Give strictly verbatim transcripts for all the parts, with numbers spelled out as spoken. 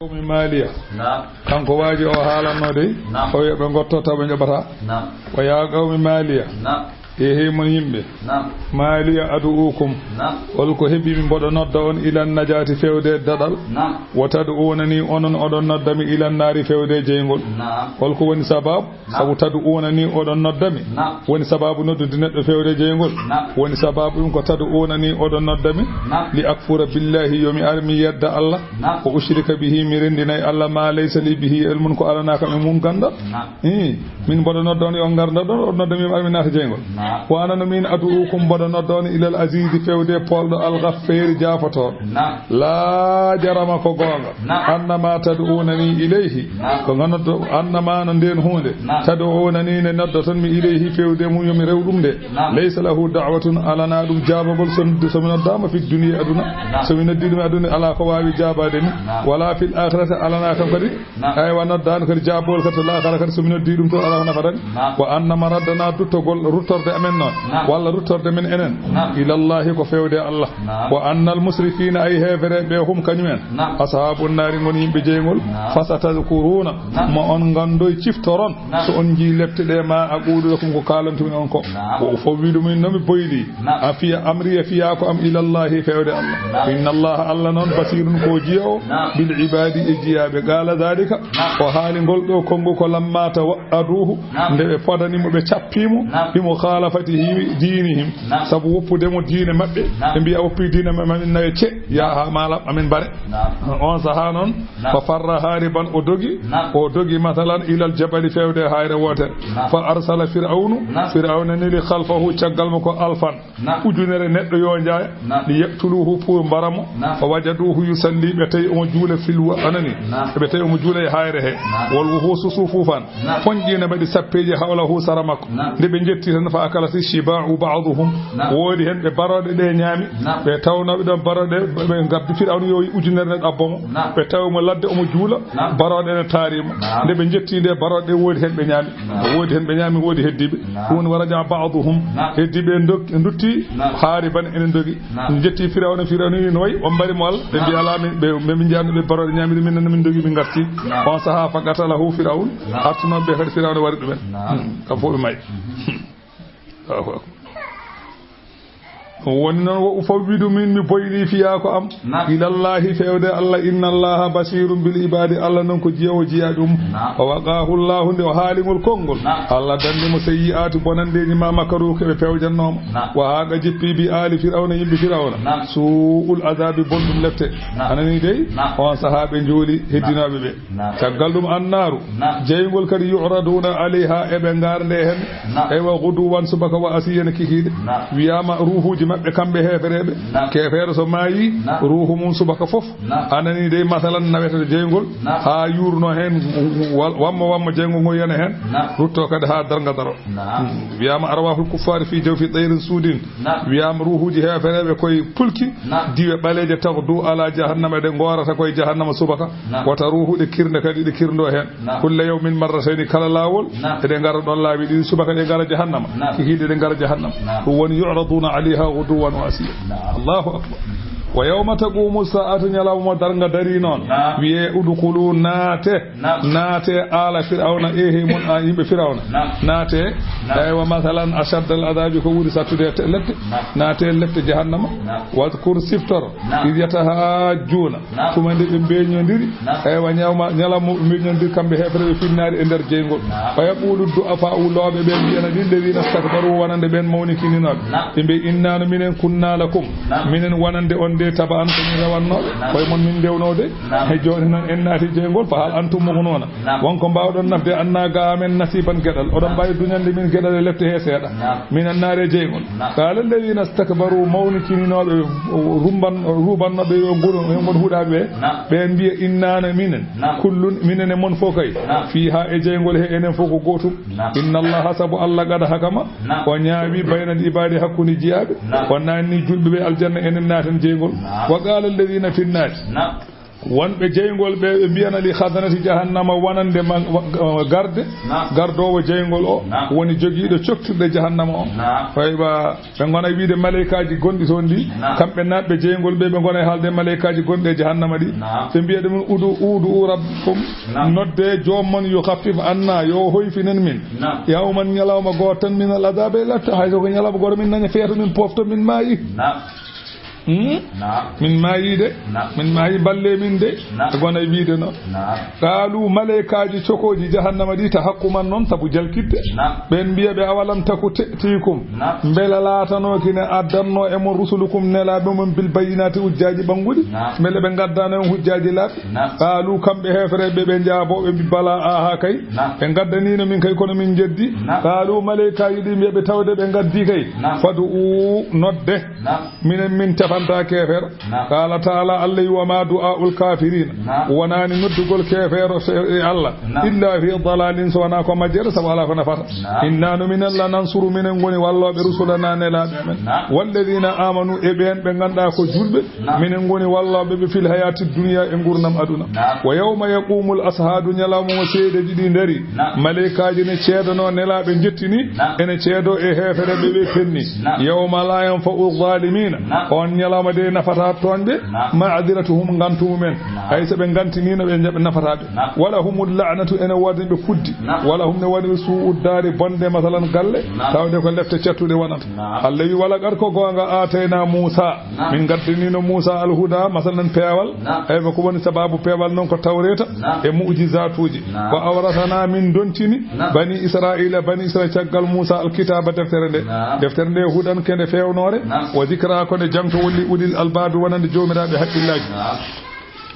Qawmi maaliya. Naam. Kanko waaji o haalanno dey. Naam. O wiya ɓe ngotto taw ɓe njoɓata. Naam. Wa yaa qawmi maaliya. Naam. Eehey mon yimɓe. Naam. Maaliya adu'ukum. Naam. Holko heɓi mi mboɗo nodda on ilan najaati fewde daɗal. Naam. Wa tad'uunani onon oɗon nodda mi ilan naari fewde jeyngol. Naam. Holko woni sababu? Naam. Sabu tad'uunani oɗon nodda mi. Naam. Woni sababu noddude neɗɗo fewde jeyngol. Naam. Woni sababu ɗum ko tad'uunani oɗon nodda mi. Naam. Li akfura billahi yo mi ar mi yedda Allah. Naam. Wa ushrika bihi mi renndinay Allah ma laysa li bihi ilmun ko alanaa kam e mum ganndal. Naam. Ii, min mboɗo nodda on yo on ngar nodda on, oɗon nodda mi yo mi ar mi naata jeyngol. Naam. Wa ana no min adu'ukum mboɗo nodda on ilal azizi fewde polɗo al ghaffeeri jaafotooɗo. Naam. Laa jarama ko goonga. Naam. Annama tad'uunani ilayhi. Naam. Ko nganoddo annama no nden huunde. Naam. Tad'uunani ne noddoton mi ilayhi fewde mum yo mi rew ɗum de. Naam. Laysa lahu da'watun alana ɗum jaabagol so, so mi noddaama fi dunya aduna. Naam. So mi noddi ɗum e aduna alaa ko waawi jaabaade mi. Naam. Wala fil akhirati alana kam kadi. Naam. Aywa, noddaani kadi jaabowol kadi to laakara kadi, so mi noddii ɗum to alaa ko nafata mi. Naam. Wa anna maraddana duttogol, ruttorde amen noon. Naam. Walla ruttorde men enen. Naam. Ilallahi ko fewde Allah. Naam. Wa annal musrifina ay heefereɓe hum kañum en. Naam. Ashaabun naari ngoni yimɓe jeyngol. Naam. Fasatadkuruna. Naam. Mo on ngandoy ciftoron. Naam. So on njii lepte ɗe ma aqulu lakum ko kaalantumi on ko. Naam. Wa ufawwidu min no mi boyli. Naam. A fiya amriya fiya ko am ilallahi fewde Allah. Naam. Inna Allah Allah noon basirun ko jiya o. Naam. Bil ibadi e jiyaɓe. Qala dhalika. Naam. O haali ngol ɗo kongu ko lamma tawa'aduhu. Naam. Nde ɓe podani mo ɓe cappi mo. Naam. Bi mukhalafatihi dinihim. Naam. Sabu woppude mo diine maɓɓe. Naam. Ɓe mbiya woppi diine ma min nawe ce. Ya ha malam amin bare. Naam. On saha noon. Naam. Fa farra hariban o dogi. Naam. O dogi masalan ilal jabali fewde hayre wotere. Naam. Fa arsala fir'aunu. Naam. Fir'auna neli khalfahu caggal mo ko alfan. Naam. Ujunere neɗɗo yo njaaya. Naam. Li yaqtuluhu pour mbara mo. Naam. Fa wajaduhu yusalli ɓe tawi omo juula fil wa-, anani. Naam. Ɓe tawi omo juula e hayre he. Naam. Wal wuhusu sufufan. Naam. Fonƴiina mbaɗi sappeeji hawlahu sara makko. Naam. Nde ɓe njetti tan fa akalati shiba'u ba'duhum. Naam. Woodi hen ɓe barooɗe ɗe ñaami. Naam. Ɓe tawnooɓe ɗon barooɗe ɓe ngaddi fir'awna yowi ujunere neɗɗo abbo mo. Naam. Ɓe tawi mo ladde omo juula. Naam. Barooɗe ne taari mo. Naam. Nde ɓe njetti nde barooɗe woodi hen ɓe ñaami. Naam. Woodi hen ɓe ñaami, woodi heddiiɓe. Naam. Ɗum woni waraja ba'duhum. Naam. Heddiiɓe ndok-, ndutti. Naam. Haariban ene ndogi. Naam. Njetti Firawna, Firawna wi no wayi, on mbari mo Allah. Ɓe mbi, naam, alaa, min, ɓe, ɓe min njaami ɓe barooɗe ñaamiri min, min ndogi, min ngarti. Naam. On sahaa fa qatalahu Firawna. Naam. Artunooɓe ɓe kadi Firawna wari ɗumen. Naam. Hmm. Kam fof ɓe mayi. Mhm. Allahu akbar. Ɗum woni noon, wa ufawwidu min, mi boyli fiyaako am. Naam. Ilallahi, fewde Allah, inna Allaha basirun bil ibadi, Allah noon ko jiya o jiya ɗum. Naam. Wa waqahu Allahu, nde o haali ngol konngol. Naam. Allah danni mo sayyi'aati bonandeeji ma makaru ko ɓe pewjannoo mo. Naam. Wa haaqa jippi bi aali Firawna, yimɓe Firawna. Naam. Su'ul azabi, bonɗum lepte. Naam. A nanii dey? Naam. On sahaa ɓe njooli heddinooɓe ɓe. Naam. Caggal ɗum annaaru. Naam. Jeyngol kadi yu'raduna alayha, eɓe ngarde hen. Naam. Eywa, guduwan subaka wa asiyan kikiiɗe. Naam. Wiyaama ruuhuuji maɓɓe kamɓe heefereɓe. Naam. Keefeero so maayi, naam, ruuhu mum subaka fof. Naam. A nanii dey, masalan, nawetata jeyngol, naam, haa yuurno heen, wa-, wammo wammo jeyngol ngol yana heen, naam, rutto kadi haa darnga daro. Naam. Hmm. Wiyaama arwaahul kuffaari fii jawfi tayrin suudin. Naam. Wiyaama ruuhuuji heefereeɓe koye pulki, naam, diwe ɓaleeje, taghdu ala jahannama, ɗe ngoorata koye jahannama subaka. Naam. Wata ruuhu ɗe kirnda kadi, ɗe kirndo heen. Naam. Kulla yawmin marratayni, kala laawol, naam, eɗe ngara ɗon laabi ɗiɗi, subaka ɗe ngara jahannama, naam, kikiiɗe ɗe ngara jahannama. Naam. Ɗum woni yu'raduna alayha ghuduwan wa asiya. Naam. Allahu akbar. Wa yawma taqumu sa'atu, ñalawma darnga dari noon, naam, wiye udkhulu, naate, naam, naate ala Firawna, ehe mon a yimɓe Firawna. Naam. Naate, naam, eywa, masalan, ashaddal adabi, ko ɓuri sattude te-, lepte. Naam. Naate lepte jahannama. Naam. Wadhkur, siftor, naam, idh yatahajjuna. Naam. Tuma nde ɓe mbeñondiri, naam, eywa, ñawma, ñalamma ɓe mbeñondiri kamɓe heefereɓe finnaari e nder jeyngol. Naam. Fa yaqulu du'afa'u, looɓe ɓe mbiyana lilladhina istakbaru, wonande ɓen mawnikininooɓe. Naam. Ɓe mbiya, inna no minen, kunna lakum, naam, minen wonande on de, taba'an, ko min rewannooɓe. Naam. Koye mon min ndewnoo de. Naam. He jooni noon en naati jeyngol, fa hal antum mughnuna. Naam. Won ko mbaawɗon nafde anna ga amen nasiban geɗal. Oɗon, naam, mbaawi duñande min geɗal e lepte he seeɗa. Naam. Min annaare jeyngol. Naam. Qala alladhina istakbaru, mawnikininooɓe, rumban-, ruubannooɓe yo ngol, yo ngon huɗaaɓe ɓe. Naam. Ɓeen mbiya, inna na minen. Naam. Kullun, minen e mon fof kay. Naam. Fiha, e jeyngol he, enen fof ko gootum. Naam. Inna Allaha, sabu Allah, qad hakama. Naam. O ñaawi baynal ibadi, hakkunde jiyaaɓe. Naam. O naanni julɓe ɓe aljanna, enen naaten jeyngol. Naam. Wa qala alladhina fi nnaari. Naam. Wonɓe jeyngol ɓe, ɓe mbiyana li khazanati jahannama, wonande ma-, wa-, garde, Naam. gardoowo jeyngol o, Naam. woni jogiiɗo coktirɗe jahannama o. Naam. Fayba ɓe ngona wiide maleykaaji gonɗi toon ɗi, Naam. kamɓe naatɓe jeyngol ɓe, ɓe ngona e haalde maleykaaji gonɗi e jahannama ɗi. Naam. Ɓe mbiya ɗum, "Udu, udu rabbakum, Naam. nodde joom mon, yukhaffif anna, yo hoyfinen min. Naam. Yawman, ñalawma gooto tan, min al-adhabi, latta, hay so ko ñalawma gooto min nani feeto, min pofto, min maayi." Naam. Hmm? Naam. Min maayi de. Naam. Min maayi, balle min de. Naam. Ɓe ngona e wiide noon. Naam. Qaalu, maleykaaji cokooji jahannama ɗi, tahakkuman noon, sabu jalkitde. Naam. Ɓeen mbiya ɓe, "Awalam taku te'tikum." Naam. Mbela laatanooki ne addanno e mon rusulukum nelaaɓe mon bil bayyinaati hujjaaji ɓannguɗi? Naam. Mbele ɓe ngaddaano en hujjaaji laaɓi? Naam. Qaalu, kamɓe heefereɓe ɓe njaabo ɓe mbi, "Bala, aha kay." Naam. Ɓe ngaddaniino min kay kono min njeddi. Naam. Qaalu, maleykaaji ɗi mbiya ɓe tawde ɓe ngaddi kay. Naam. Fad'u, nodde. Naam. Minen min tefanta keefeero. Naam. Qaala taala, Allah wi, "Wa ma du'aa'ul kaafiriina." Naam. Wonaani noddugol keefeero so e Allah. Naam. "Illa fi dalalin", so wonaa ko majjere, sabu alaa ko nafata. Naam. "Inna no minen la nansuru", minen ngoni wallooɓe rusulana nelaaɓe amen. Naam. "Walladina amanu", e ɓeen ɓe ngannduɗaa ko julɓe. Naam. "Minen ngoni wallooɓe ɓe fil hayati dunya", e ngurnam aduna. Naam. "Wa yawma yaqumul ashhadu", ñalawma mo seedeji ɗi ndari. Naam. Maleykaaji ne ceedano nelaaɓe njettini. Naam. Ene ceedo e heefereɓe ɓe penni. Naam. "Yawma la yanfa'u zalimina." Naam. On ñalawma de nafata toonɓe. Naam. "Ma'diratuhum", ngantu mumen. Naam. Hay so ɓe ngantiniino ɓe njaɓ-, nafata ɓe. Naam. "Wala humul la'natu", ene woodi ɓe kuddi. Naam. "Wala hum", ne woodi ɓe su'u daari bonde, masalan galle. Naam. Tawde ko lefte cattuɗe wonata. Naam. Allah wi, "Wala qad", ko goonga, "atayna Musa." Naam. Min ngaddaniino Musa al-huda, masalan peewal. Naam. Eywa, ko woni sababu peewal noon ko tawreeta Naam. e mu'jizaatuuji. Naam. "Wa awrasana", min dontini Naam. bani Israila, bani Israila caggal Musa al-kitaaba, deftere nde. Naam. Deftere nde hudan ko nde feewnoore. Naam. "Wa zikra", ko nde janto woni ulil albaabi wonande joomiraaɓe haqqillaaji. Naam.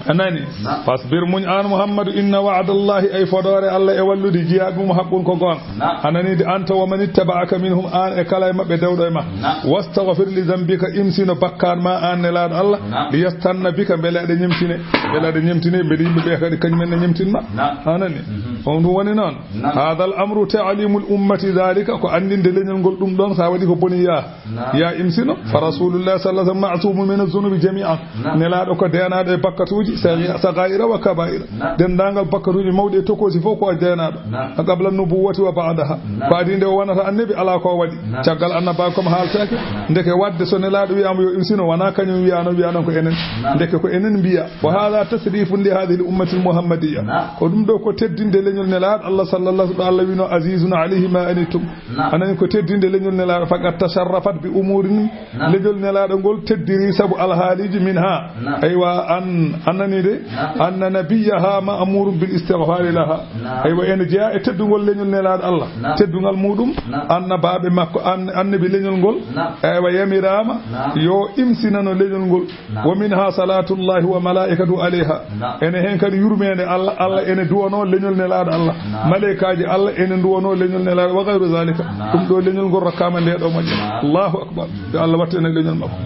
A nani? Naam. "Fasbir", muñ aan Muhammadu, "inna wa'dallahi", ay fodoore Allah e wallude jiyaaɓe mum, "haqqun", ko goonga. Naam. A nani de, "anta wa man ittaba'aka minhum", aan e kala e maɓɓe dewɗo e ma. Naam. "Wastaghfir li dhanbika", imsino bakkaat ma aan nelaaɗo Allah. Naam. "Li yastanna bika", mbele aɗa ñemtine, mbele aɗa ñemtine, mbele yimɓe ɓe kadi kañum en ne ñemtin ma. Naam. A nani? Mhm. On ɗum woni noon. Naam. "Hadha al-amru ta'limul ummati dhalika", ko anndinde leñol ngol ɗum ɗoon, sa waɗi ko boni yaa. Naam. Yaa imsino, fa Rasulullah sallallahu alaihi wasallam ma'sumun min az-zunubi jami'an. Naam. Nelaaɗo ko deenaaɗo e bakkatuuji, sagi-, Naam. sagaira wa kabaira. Naam. Denndaangal bakkatuuji mawɗi e tokoosi fof ko o deenaaɗo. Naam. Qabla nubuwwati wa ba'daha. Naam. Ko adii nde o wonata annabi, alaa ko o waɗi. Naam. Caggal annabaaku kam haaltaake. Naam. Ndeke waɗde so nelaaɗo wiyaama yo imsino, wonaa kañum wiyaano, wiyaano ko enen. Naam. Ndeke ko enen mbiya. Wa hadha tashrifun li hadhihi al-ummati al-muhammadiyya. Naam. Ko ɗum ɗo ko teddinde leñol nelaaɗo Allah sallallahu alaihi wasallam. Allah wino, "Azizun alayhi ma anittum." Naam. A nani ko teddinde leñol nelaaɗo, faqad tasharrafat bi umurin. Naam. Leñol nelaaɗo ngol teddiri sabu alhaaliji min ha. Naam. Aywa, an, a nani de? Naam. Anna nabiyyaha ma'murun bil istighfari laha. Naam. Aywa, ene jeya e teddungol leñol nelaaɗo Allah. Naam. Teddungal muɗum, Naam. annabaaɓe makko, an-, annabi leñol ngol. Naam. Aywa, yamiraama Naam. yo imsinano leñol ngol. Naam. Wa minha salatullahi wa malaikatu alayha. Naam. Ene heen kadi yurmeende Allah, Allah ene duwano leñol nelaaɗo Allah. Naam. Maleykaaji Allah ene duwano leñol nelaaɗo, wa ghayru zalika. Naam. Ɗum ɗo leñol ngol rokkaama nde ɗo moƴƴa. Naam. Allahu akbar. Yo Allah wattu en e leñol makko.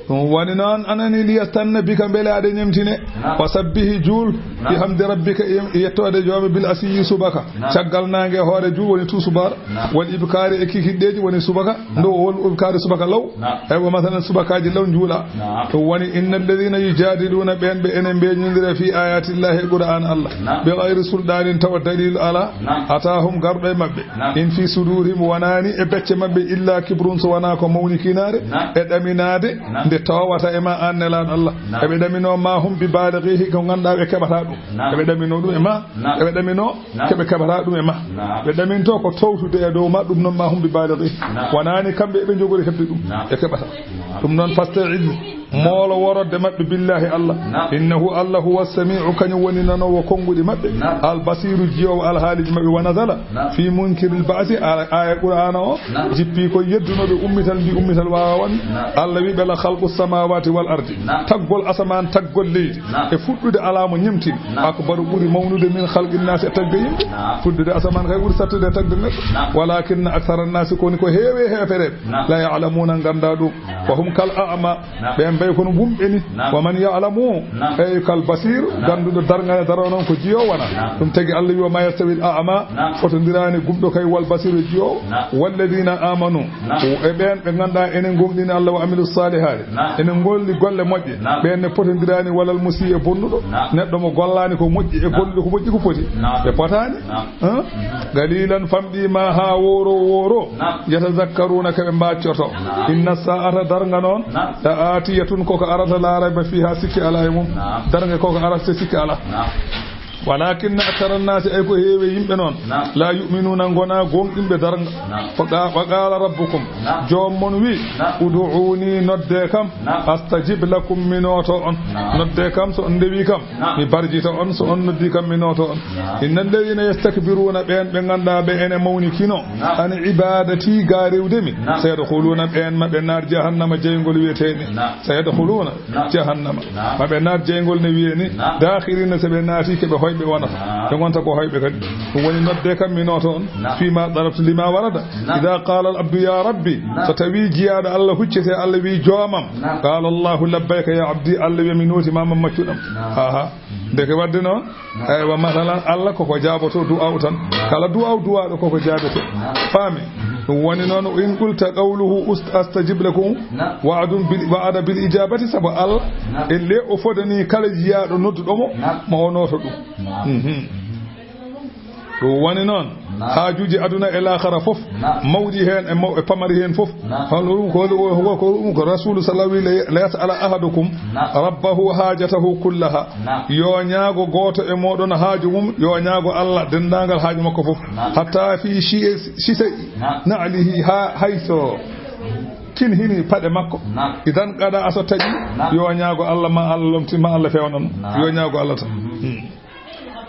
Ɗum woni noon, anani, liyastanna bika, mbele aɗa ñemtine. Naam. Wa sabbihi, juul, Naam. bihamdi rabbika, e yettoode joome, bil asiyyi, subaka. Naam. Caggal naange, hoore juul woni tusubaar. Naam. Wal ibkaari, e kikiɗɗeeji woni subaka. Naam. Ndo won ibkaari subaka law. Naam. Eywa, masalan, subakaaji law njuula. Naam. Ɗum woni, inna alladhina yujadiluna, ɓeen ɓe ene mbeñondira, fi ayatillahi, e Qur'aan Allah. Naam. Bi ghayri sultanin, tawa dalil ala. Naam. Atahum, garɗo e maɓɓe. Naam. In fi sudurihim, wonaani e becce maɓɓe, illa kibrun, so wonaa ko mawnikinaare, Naam. e ɗaminaade, Naam. nde towata e ma, aan nelaaɗo Allah. Naam. Eɓe ɗaminoo ma hum bi balighihi, ko ngannduɗaa ɓe keɓataa ɗum. Naam. Eɓe ɗaminoo ɗum e ma, Naam. eɓe ɗaminoo Naam. keɓe keɓataa ɗum e ma. Naam. Ɓe ɗaminto ko towtude e dow ma, ɗum noon ma hum bi balighihi. Naam. Wonaani kamɓe eɓe njogori heɓde ɗum, Naam. ɓe keɓataa. Naam. Ɗum noon, fasta'iz, moolo worodde maɓɓe, billahi Allah. Naam. Innahu, Allah, huwa sami'u, kañum woni nanoowo konnguɗi maɓɓe. Naam. Al basiru, jiyoowo alhaaliji maɓɓe. Wa nazala Naam. fi munkiril ba'si, a-, aya Qur'aana o Naam. jippi ko yeddunooɓe ummital, mbi ummital waawa wonde. Naam. Allah wi ɓe, la khalqu samawati wal ardi. Naam. Taggol asamaan, taggol leydi. Naam. E fuɗɗude alaa mo ñemtin. Naam. Akbaru, ɓuri mawnude, min khalqin naasi, e tagde yimɓe. Naam. Fuɗɗude asamaan kay ɓuri sattude e tagde neɗɗo. Naam. Walakinna akthara naasi, ko woni ko heewi e heefereɓe. Naam. La ya'lamuna, ngannda ɗum. Naam. Wa hum kal a'ma. Naam. Ɓen Ɓay kono wumɓe ni. Naam. Wa man ya'lamu. Naam. Ey kal basir, naam, gannduɗo darnga ne daro noon ko jiyo wana. Naam. Ɗum tagi Allah wi: "Wa ma yastawi al a'ma." Naam. Fotondiraani gumɗo kay wal basir e jiyo. Naam. Walladina amanu. Naam. E ɓeen ɓe ngannduɗaa enen gomɗini Allah wa amilu salihati. Naam. Enen golli golle moƴƴe. Naam. Ɓeen ne potondiraani walal musi e bonnuɗo. Naam. Neɗɗo mo gollaani ko moƴƴi e, naam, golluɗo ko moƴƴi ko foti. Naam. Ɓe potaani. Naam. Hein? Mhm. Galilan famɗi ma haa woro woro. Naam. Yatazakkaruna ko ɓe mbaaccoto. Naam. Inna sa'ata darnga noon. Naam. La atiyatun koko arata la rayba fiha sikki ala e mum. Naam. Darnga koko arata sikki ala. Naam. Walakinna akthara nnasi ay ko heewi yimɓe noon. Naam. La yu'minuna ngona gonɗinɓe darnga. Naam. Wa qa-, wa qala rabbukum. Naam. Joom mon wi. Naam. Ud'uni nodde kam. Naam. Astajib lakum mi nooto on. Naam. Nodde kam so on ndewi kam. Naam. Mi barjita on so on noddi kam mi nooto on. Naam. Inna alladhina yastakbiruna ɓeen ɓe ngannduɗaa ɓe ene mawnikino. Naam. An ibadati ga rewde mi. Naam. Sayadkhuluna ɓeen ma ɓe naar jahannama jeyngol wiyeteeni. Naam. Sayadkhuluna. Naam. Jahannama. Naam. Ma ɓe naar jeyngol ne wiyeeni. Naam. Dakhirina so ɓe naati ke ɓe hoyɓe wonata. Naam. Ɓe ngonta ko hoyɓe kadi. Ɗum woni nodde kam mi nooto on. Naam. Fima darabtu lima warada. Naam. Idha qala al abdu ya rabbi. Naam. So tawi jiyaaɗo Allah huccete Allah wi joomam. Naam. Qala Allahu labbayka ya abdi, Allah wiya mi nooti ma man maccuɗam. Naam. Aha. Ndeke wadde noon. Naam. Eywa, masalan, Allah koko jaaboto du'aaw tan. Naam. Kala du'aaw du'aaɗo koko jaabete. Naam. Faami? Ɗum woni noon, in qulta qawluhu ust-, astajib lakum, naam, wa'adun bil, wa'ada bil ijabati, sabu Allah, naam, e le o fodani kala jiyaaɗo nodduɗo mo, naam, ma o nooto ɗum. Naam. Mhm. Ɗum woni noon, naam, haajuuji aduna e laakhara fof, naam, mawɗi heen e maw-, e pamari heen fof. Naam. Hol ɗum ko, ko, ko, ko ɗum ko Rasulu sallallahu alayhi wa sallam, "La yas'ala ahadukum, naam, rabbahu hajatahu kullaha." Naam. Yo ñaago gooto e mooɗon haaju mum, yo ñaago Allah denndaangal haaju makko fof. Naam. Hatta fi shi-, shisai, naam, na'lihi, ha, hay so kin hini paɗe makko. Naam. Idan qada so taƴi, naam, yo ñaago Allah ma Allah lomti, ma Allah fewnan. Naam. Yo ñaago Allah tan. Mhm. Hmm.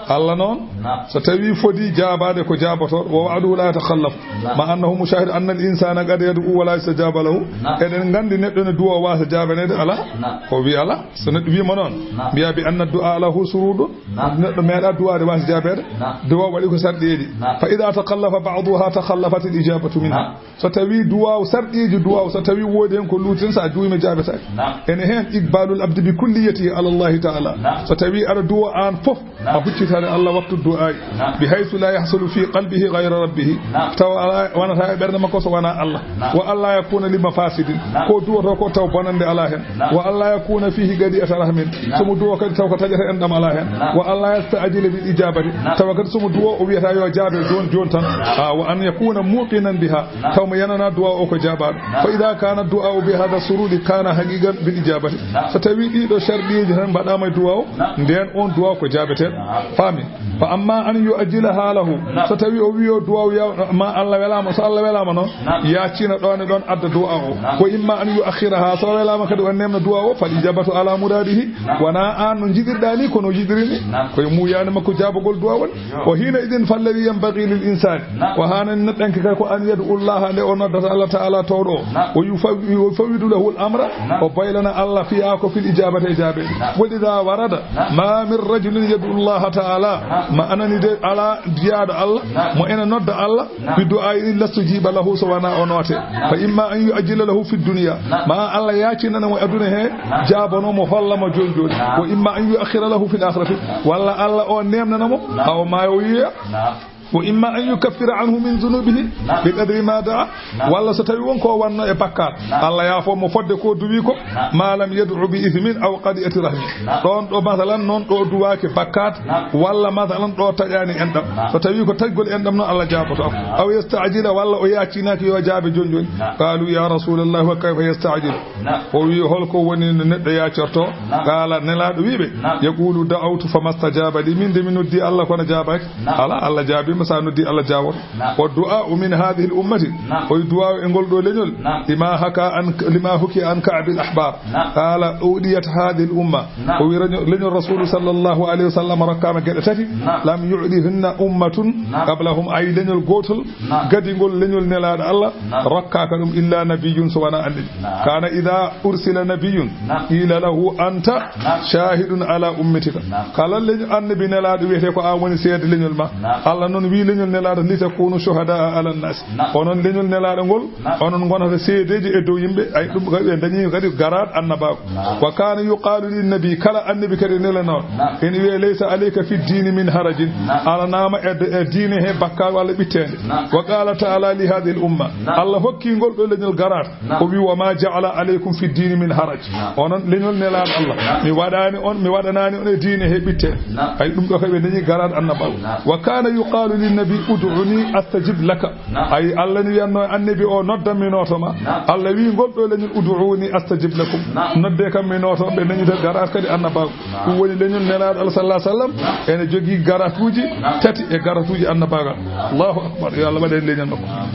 Allah noon, naam, so tawi fodi jaabaade ko jaaboto, wa wa'aduhu la yatakhallaf. Naam. Ma annahu mushahid anna al insana qad yad'u wa la yustajaba lahu. Naam. Eɗen nganndi neɗɗo ne duwa o waasa jaabaneede, ala? Naam. O wi ala. So neɗɗo wi mo noon, naam, mbiya bi anna du'a lahu shurutun. Naam. Neɗɗo meeɗa duwaade waasa jaabeede. Naam. Duwa waɗi ko sarɗeeji. Naam. Fa idha takhallafa ba'duha takhallafat al ijabatu minha. Naam. So tawi duwaaw, sarɗiiji duwaaw, so tawi woodi heen ko luuti tan, so a duwiima jaabetaake. Naam. Ene heen iqbalul abdi bi kulliyatihi ala Allahi ta'ala. Naam. So tawi aɗa duwa aan fof, naam, a huccitaani Allah waktu du'aayi. Naam. Bi haythu la yahsulu fi qalbihi ghayra rabbihi. Naam. Tawa alaa, wonata e ɓernde makko so wonaa Allah. Naam. Wa alla yakuna li mafasidin. Naam. Ko duwoto ko taw bonande alaa heen. Naam. Wa alla yakuna fihi qadi'ata rahmin. Naam. So mo duwo kadi taw ko taƴata enɗam alaa heen. Naam. Wa alla yasta'jila bil ijabati. Naam. Tawa kadi so mo duwo o wiyata yo jaabe jooni jooni tan. Naam. Ah, wa an yakuna muqinan biha. Naam. Taw mo yanana du'a o ko jaabaaɗo. Naam. Fa idha kana du'a bi hadha sururi kana haqiqan bil ijabati. Naam. So tawi ɗiɗo sharɗiiji tan mbaɗaama e du'a o, naam, ndeen on du'a ko jaabeteeɗo. Naam. Faami? Fa amma an yu'ajjilaha lahu. Naam. So tawi o wiyo du'a o yaw-, ma Allah welaama, so Allah welaama noon, naam, yaacina ɗoon e ɗoon adda du'a o. Naam. Wa imma an yu'akhkhiraha, so welaama kadi o nemna du'a o, fal ijabatu ala muradihi. Naam. Wona aan no jiɗirɗaa ni, kono o jiɗiri ni. Naam. Ko e muuyaani makko jaabagol du'a woni. Yo. Wa hina idin falladi yanbaghi lil insani. Naam. Ko haanani neɗɗanke kay ko an yad'u Allah nde o noddata Allah ta'ala towɗo o. Naam. Wa yufaw-, wa yufawwidu lahu al amra. Naam. O baylana Allah fiha ko fil ijabati e jaabe. Naam. Wa idha warada. Naam. Ma min rajulin yad'u Allah ta'ala. Naam. Ma anani de ala jiyaaɗo Allah. Naam. Mo ena nodda Allah. Naam. Bi du'a illa stujiba lahu so wona o noote. Naam. Fa imma an yu'ajjila lahu fid dunya. Naam. Ma Allah yaacinana mo aduna he. Naam. Jaabano mo holla mo jooni jooni. Naam. Wa imma an yu'akhkhira lahu fil akhirati. Walla Allah o nemnana mo. Naam. Haw ma o yiya. Naam. Wa imma an yukaffira anhu min dhunubihi. Naam. Bi qadri ma da'a. Naam. Walla so tawi won ko wanno e bakkaat. Naam. Allah yaafo mo fodde ko duwi ko. Naam. Ma lam yad'u bi ithmin aw qadi'ati rahmi. Naam. Ɗoon ɗo masalan noon ɗo duwaaki bakkaat. Naam. Walla masalan ɗo taƴaani enɗam. Naam. So tawi ko taƴgol enɗam noon Allah jaaboto am. Naam. Aw yasta'jila walla o yaacinaaki yo jaabe jooni jooni. Naam. Qalu ya Rasulallah wa kayfa yasta'jilu. Naam. O wi hol ko woni no neɗɗo yaacorto? Naam. Qala nelaaɗo wi ɓe. Naam. Yaqulu da'awtu famastajaba li. Min de mi noddi Allah kono jaabaaki. Naam. Ala Allah jaabiima sa noddi Allah jaaboto. Naam. Wa du'a'u min hadhihi al ummati. Naam. O wi du'a e ngol ɗo leñol. Naam. Lima haka an, lima huki an Ka'b al ahbar. Naam. Qala u'diyat hadhihi al umma. Naam. O wi leñol, leñol Rasulu sallallahu alayhi wa sallam rokkama geɗe tati. Naam. Lam yu'dihinna ummatun. Naam. Qablahum, ay leñol gotol. Naam. Gadingol leñol nelaaɗo Allah. Naam. Rokkaaka ɗum illa nabiyyun so wona annabi. Naam. Kana idha ursila nabiyyun. Naam. Qila lahu anta. Naam. Shahidun ala ummatika. Naam. Kala leñol annabi nelaaɗo wiyete ko an woni seede leñol ma. Naam. Allah noon Wi leñol Nelaaɗo, "Litakunu shuhadaa ala nnaasi." Naam. Onon leñol Nelaaɗo ngol, naam, onon ngonata seedeeji e dow yimɓe. Ay, ɗum kadi ɓe dañi kadi garaat annabaaku. Naam. Wa kaana yuqaalu lin nabi, kala annabi kadi nelanoo. Naam. Ene wiyee, "Laysa alayka fi ddiini min harajin." Naam. Alanaama e, e diine he bakkaal walla ɓitteende. Naam. Wa qaala taala li haadihi l umma. Naam. Allah hokki ngol ɗo leñol garaat. Naam. O wi, "Wa ma ja'ala alaykum fi ddiini min haraj." Naam. Onon leñol Nelaaɗo Allah. Naam. Mi waɗaani on, mi waɗanaani on e diine he ɓitte. Naam. Ay, ɗum ɗo kay ɓe dañi garaat annabaaku. Naam. Wa kaana yuqaalu lin nabi, "Ud'uni astajib laka." Naam. Ay, Allah ni wiyatno annabi o, "Noddan mi nooto ma." Naam. Allah wi ngol ɗo leñol, "Ud'uni astajib lakum." Naam. Nodde kam mi nooto, ɓe dañi garaat kadi annabaaku. Naam. Ɗum woni leñol Nelaaɗo Allah sallallahu alaihi wasallam. Naam. Ene jogii garaatuuji, naam, tati e garaatuuji annabaagal. Naam. Allahu akbar. Yo Allah waɗ en leñol makko. Naam.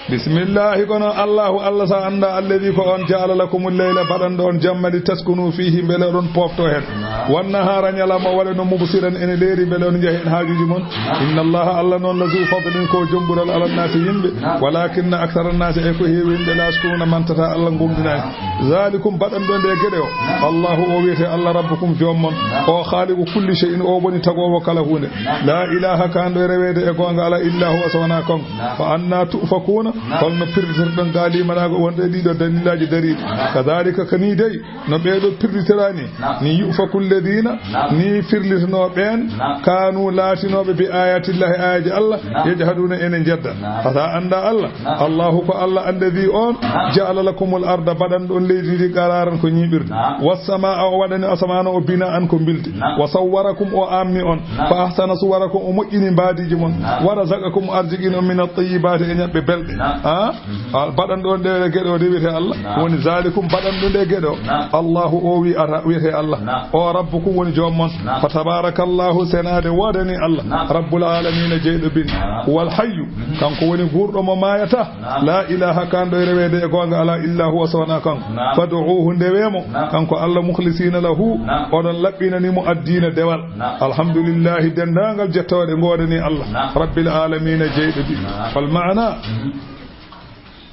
Bismillahi, kono Allahu Allah, sa annda, alladhi, ko on, ja'ala lakumul layla, baɗanɗo on jamma, li taskunu fihi, mbele oɗon pofto hen. Wan nahara, ñalawma, waɗa no mubsiran, ene leeri, mbele on njaha hen haajuji mon. Inna Allaha, Allah noon, la zu fadlin, ko jom ɓural, ala nnaasi, yimɓe. Walakinna akthara nnaasi, ay ko heewi yimɓe, la yashkuruna, mantata Allah, gomɗinaani. Zalikum, baɗanɗo nde geɗe o, Allahu, o wiyete Allah, rabbukum, joom mon. O khaliqu kulli shay'in, o woni tagoowo kala huunde. La ilaha, kanɗo e reweede e goonga ala, illa huwa, so wonaa kanko. Fa anna tu'fakuna, holno pirlitirɗon ga limanaago wonde e ɗiɗo dalilaaji dariiɗi? Kadhalika, ko ni dey no ɓeeɗo pirlitira ni, ni yu'faku alladhina, ni firlitinoo ɓeen, kanu, laatinooɓe, bi ayatillahi, ayaji Allah, yajhaduna, ene njedda. Hata annda Allah, Allahu, ko Allah, alladhi, on, ja'ala lakumul arda, baɗanɗo on leydi ndi, qararan, ko ñiiɓirde, was samaa, o waɗani asamaan o, binaan, ko mbildi, wa sawwarakum, o amni on, fa ahsana suwarakum, o moƴƴini mbaadiiji mon. Wa razaqakum, o arjiqini on, min at-tayyibati, e ñaɓɓe belɗe. Naam. Ah? Mhm. Ah, baɗanɗo on ɗe geɗe o de wiyete Allah. Naam. Woni zalikum, baɗanɗo nde geɗe o. Naam. Allahu, o wi ata, wiyete Allah. Naam. O rabbukum, woni joom mon. Naam. Fa tabarakallahu, senaade woodani Allah. Naam. Rabbul alamina, jeyɗo bindi. Naam. Wal hayyu, mhm, kanko woni guurɗo mo maayata. Naam. La ilaha, kanɗo e reweede e goonga ala, illa huwa, so wonaa kanko. Naam. Fad'uhu, ndewe mo. Naam. Kanko Allah, mukhlisina lahu, naam, oɗon laɓɓinani mo addiina dewal. Naam. Alhamdulillahi, denndaangal jettooɗe ngoodani Allah. Naam. Rabbil alamina, jeyɗo bindi. Naam. Wal maana, mhm,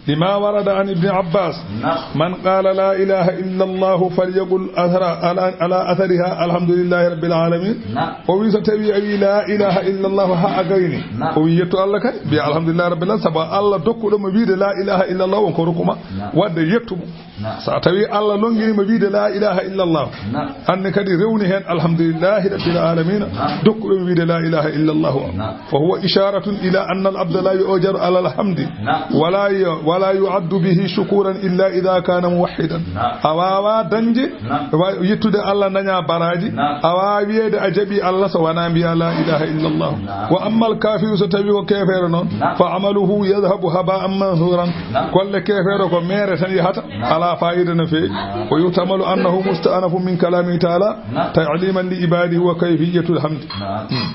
lima warada an Ibni Abbas. Naam. Man qala la ilaha illa Allah falyaqul athara, ala, ala athariha, alhamdulillahi rabbil alamin. Naam. O wi, so tawi a wi la ilaha illa Allah ha a gayni. Naam. O wi, yettu Allah kay, mbiya alhamdulillahi rabbil alamin, sabu Allah dokkuɗo mo wiide la ilaha illa Allah, on ko rokku ma. Naam. Wadde yettu mo. Naam. So a tawi Allah longini mo wiide la ilaha illa Allah, naam, anne kadi rewni hen alhamdulillahi rabbil alamina, naam, dokkuɗo mo wiide la ilaha illa Allah. Naam. Fa huwa isharatun ila anna al abda la yu'jaru ala al hamdi. Naam. Wala yu-, wala yu'addu bihi shukuran illa idha kana muwahhidan. Naam. A wawa dañde, naam, wa-, yettude Allah daña baraji. Naam. A wawa wiyede a jaɓi Allah so wona mbiya la ilaha illa Allah. Naam. Wa amma al kafiru, so tawi ko kefeero noon, naam, fa amaluhu yadhhabu haba'an mansuran. Naam. Golle kefeero ko meere tan yahata, naam, ala fa'ida no feewi. Naam. Wa yuhtamalu annahu musta'nafun min kalamihi ta'ala, naam, ta'liman li ibadihi wa kayfiyatul hamdi. Naam. Hmm.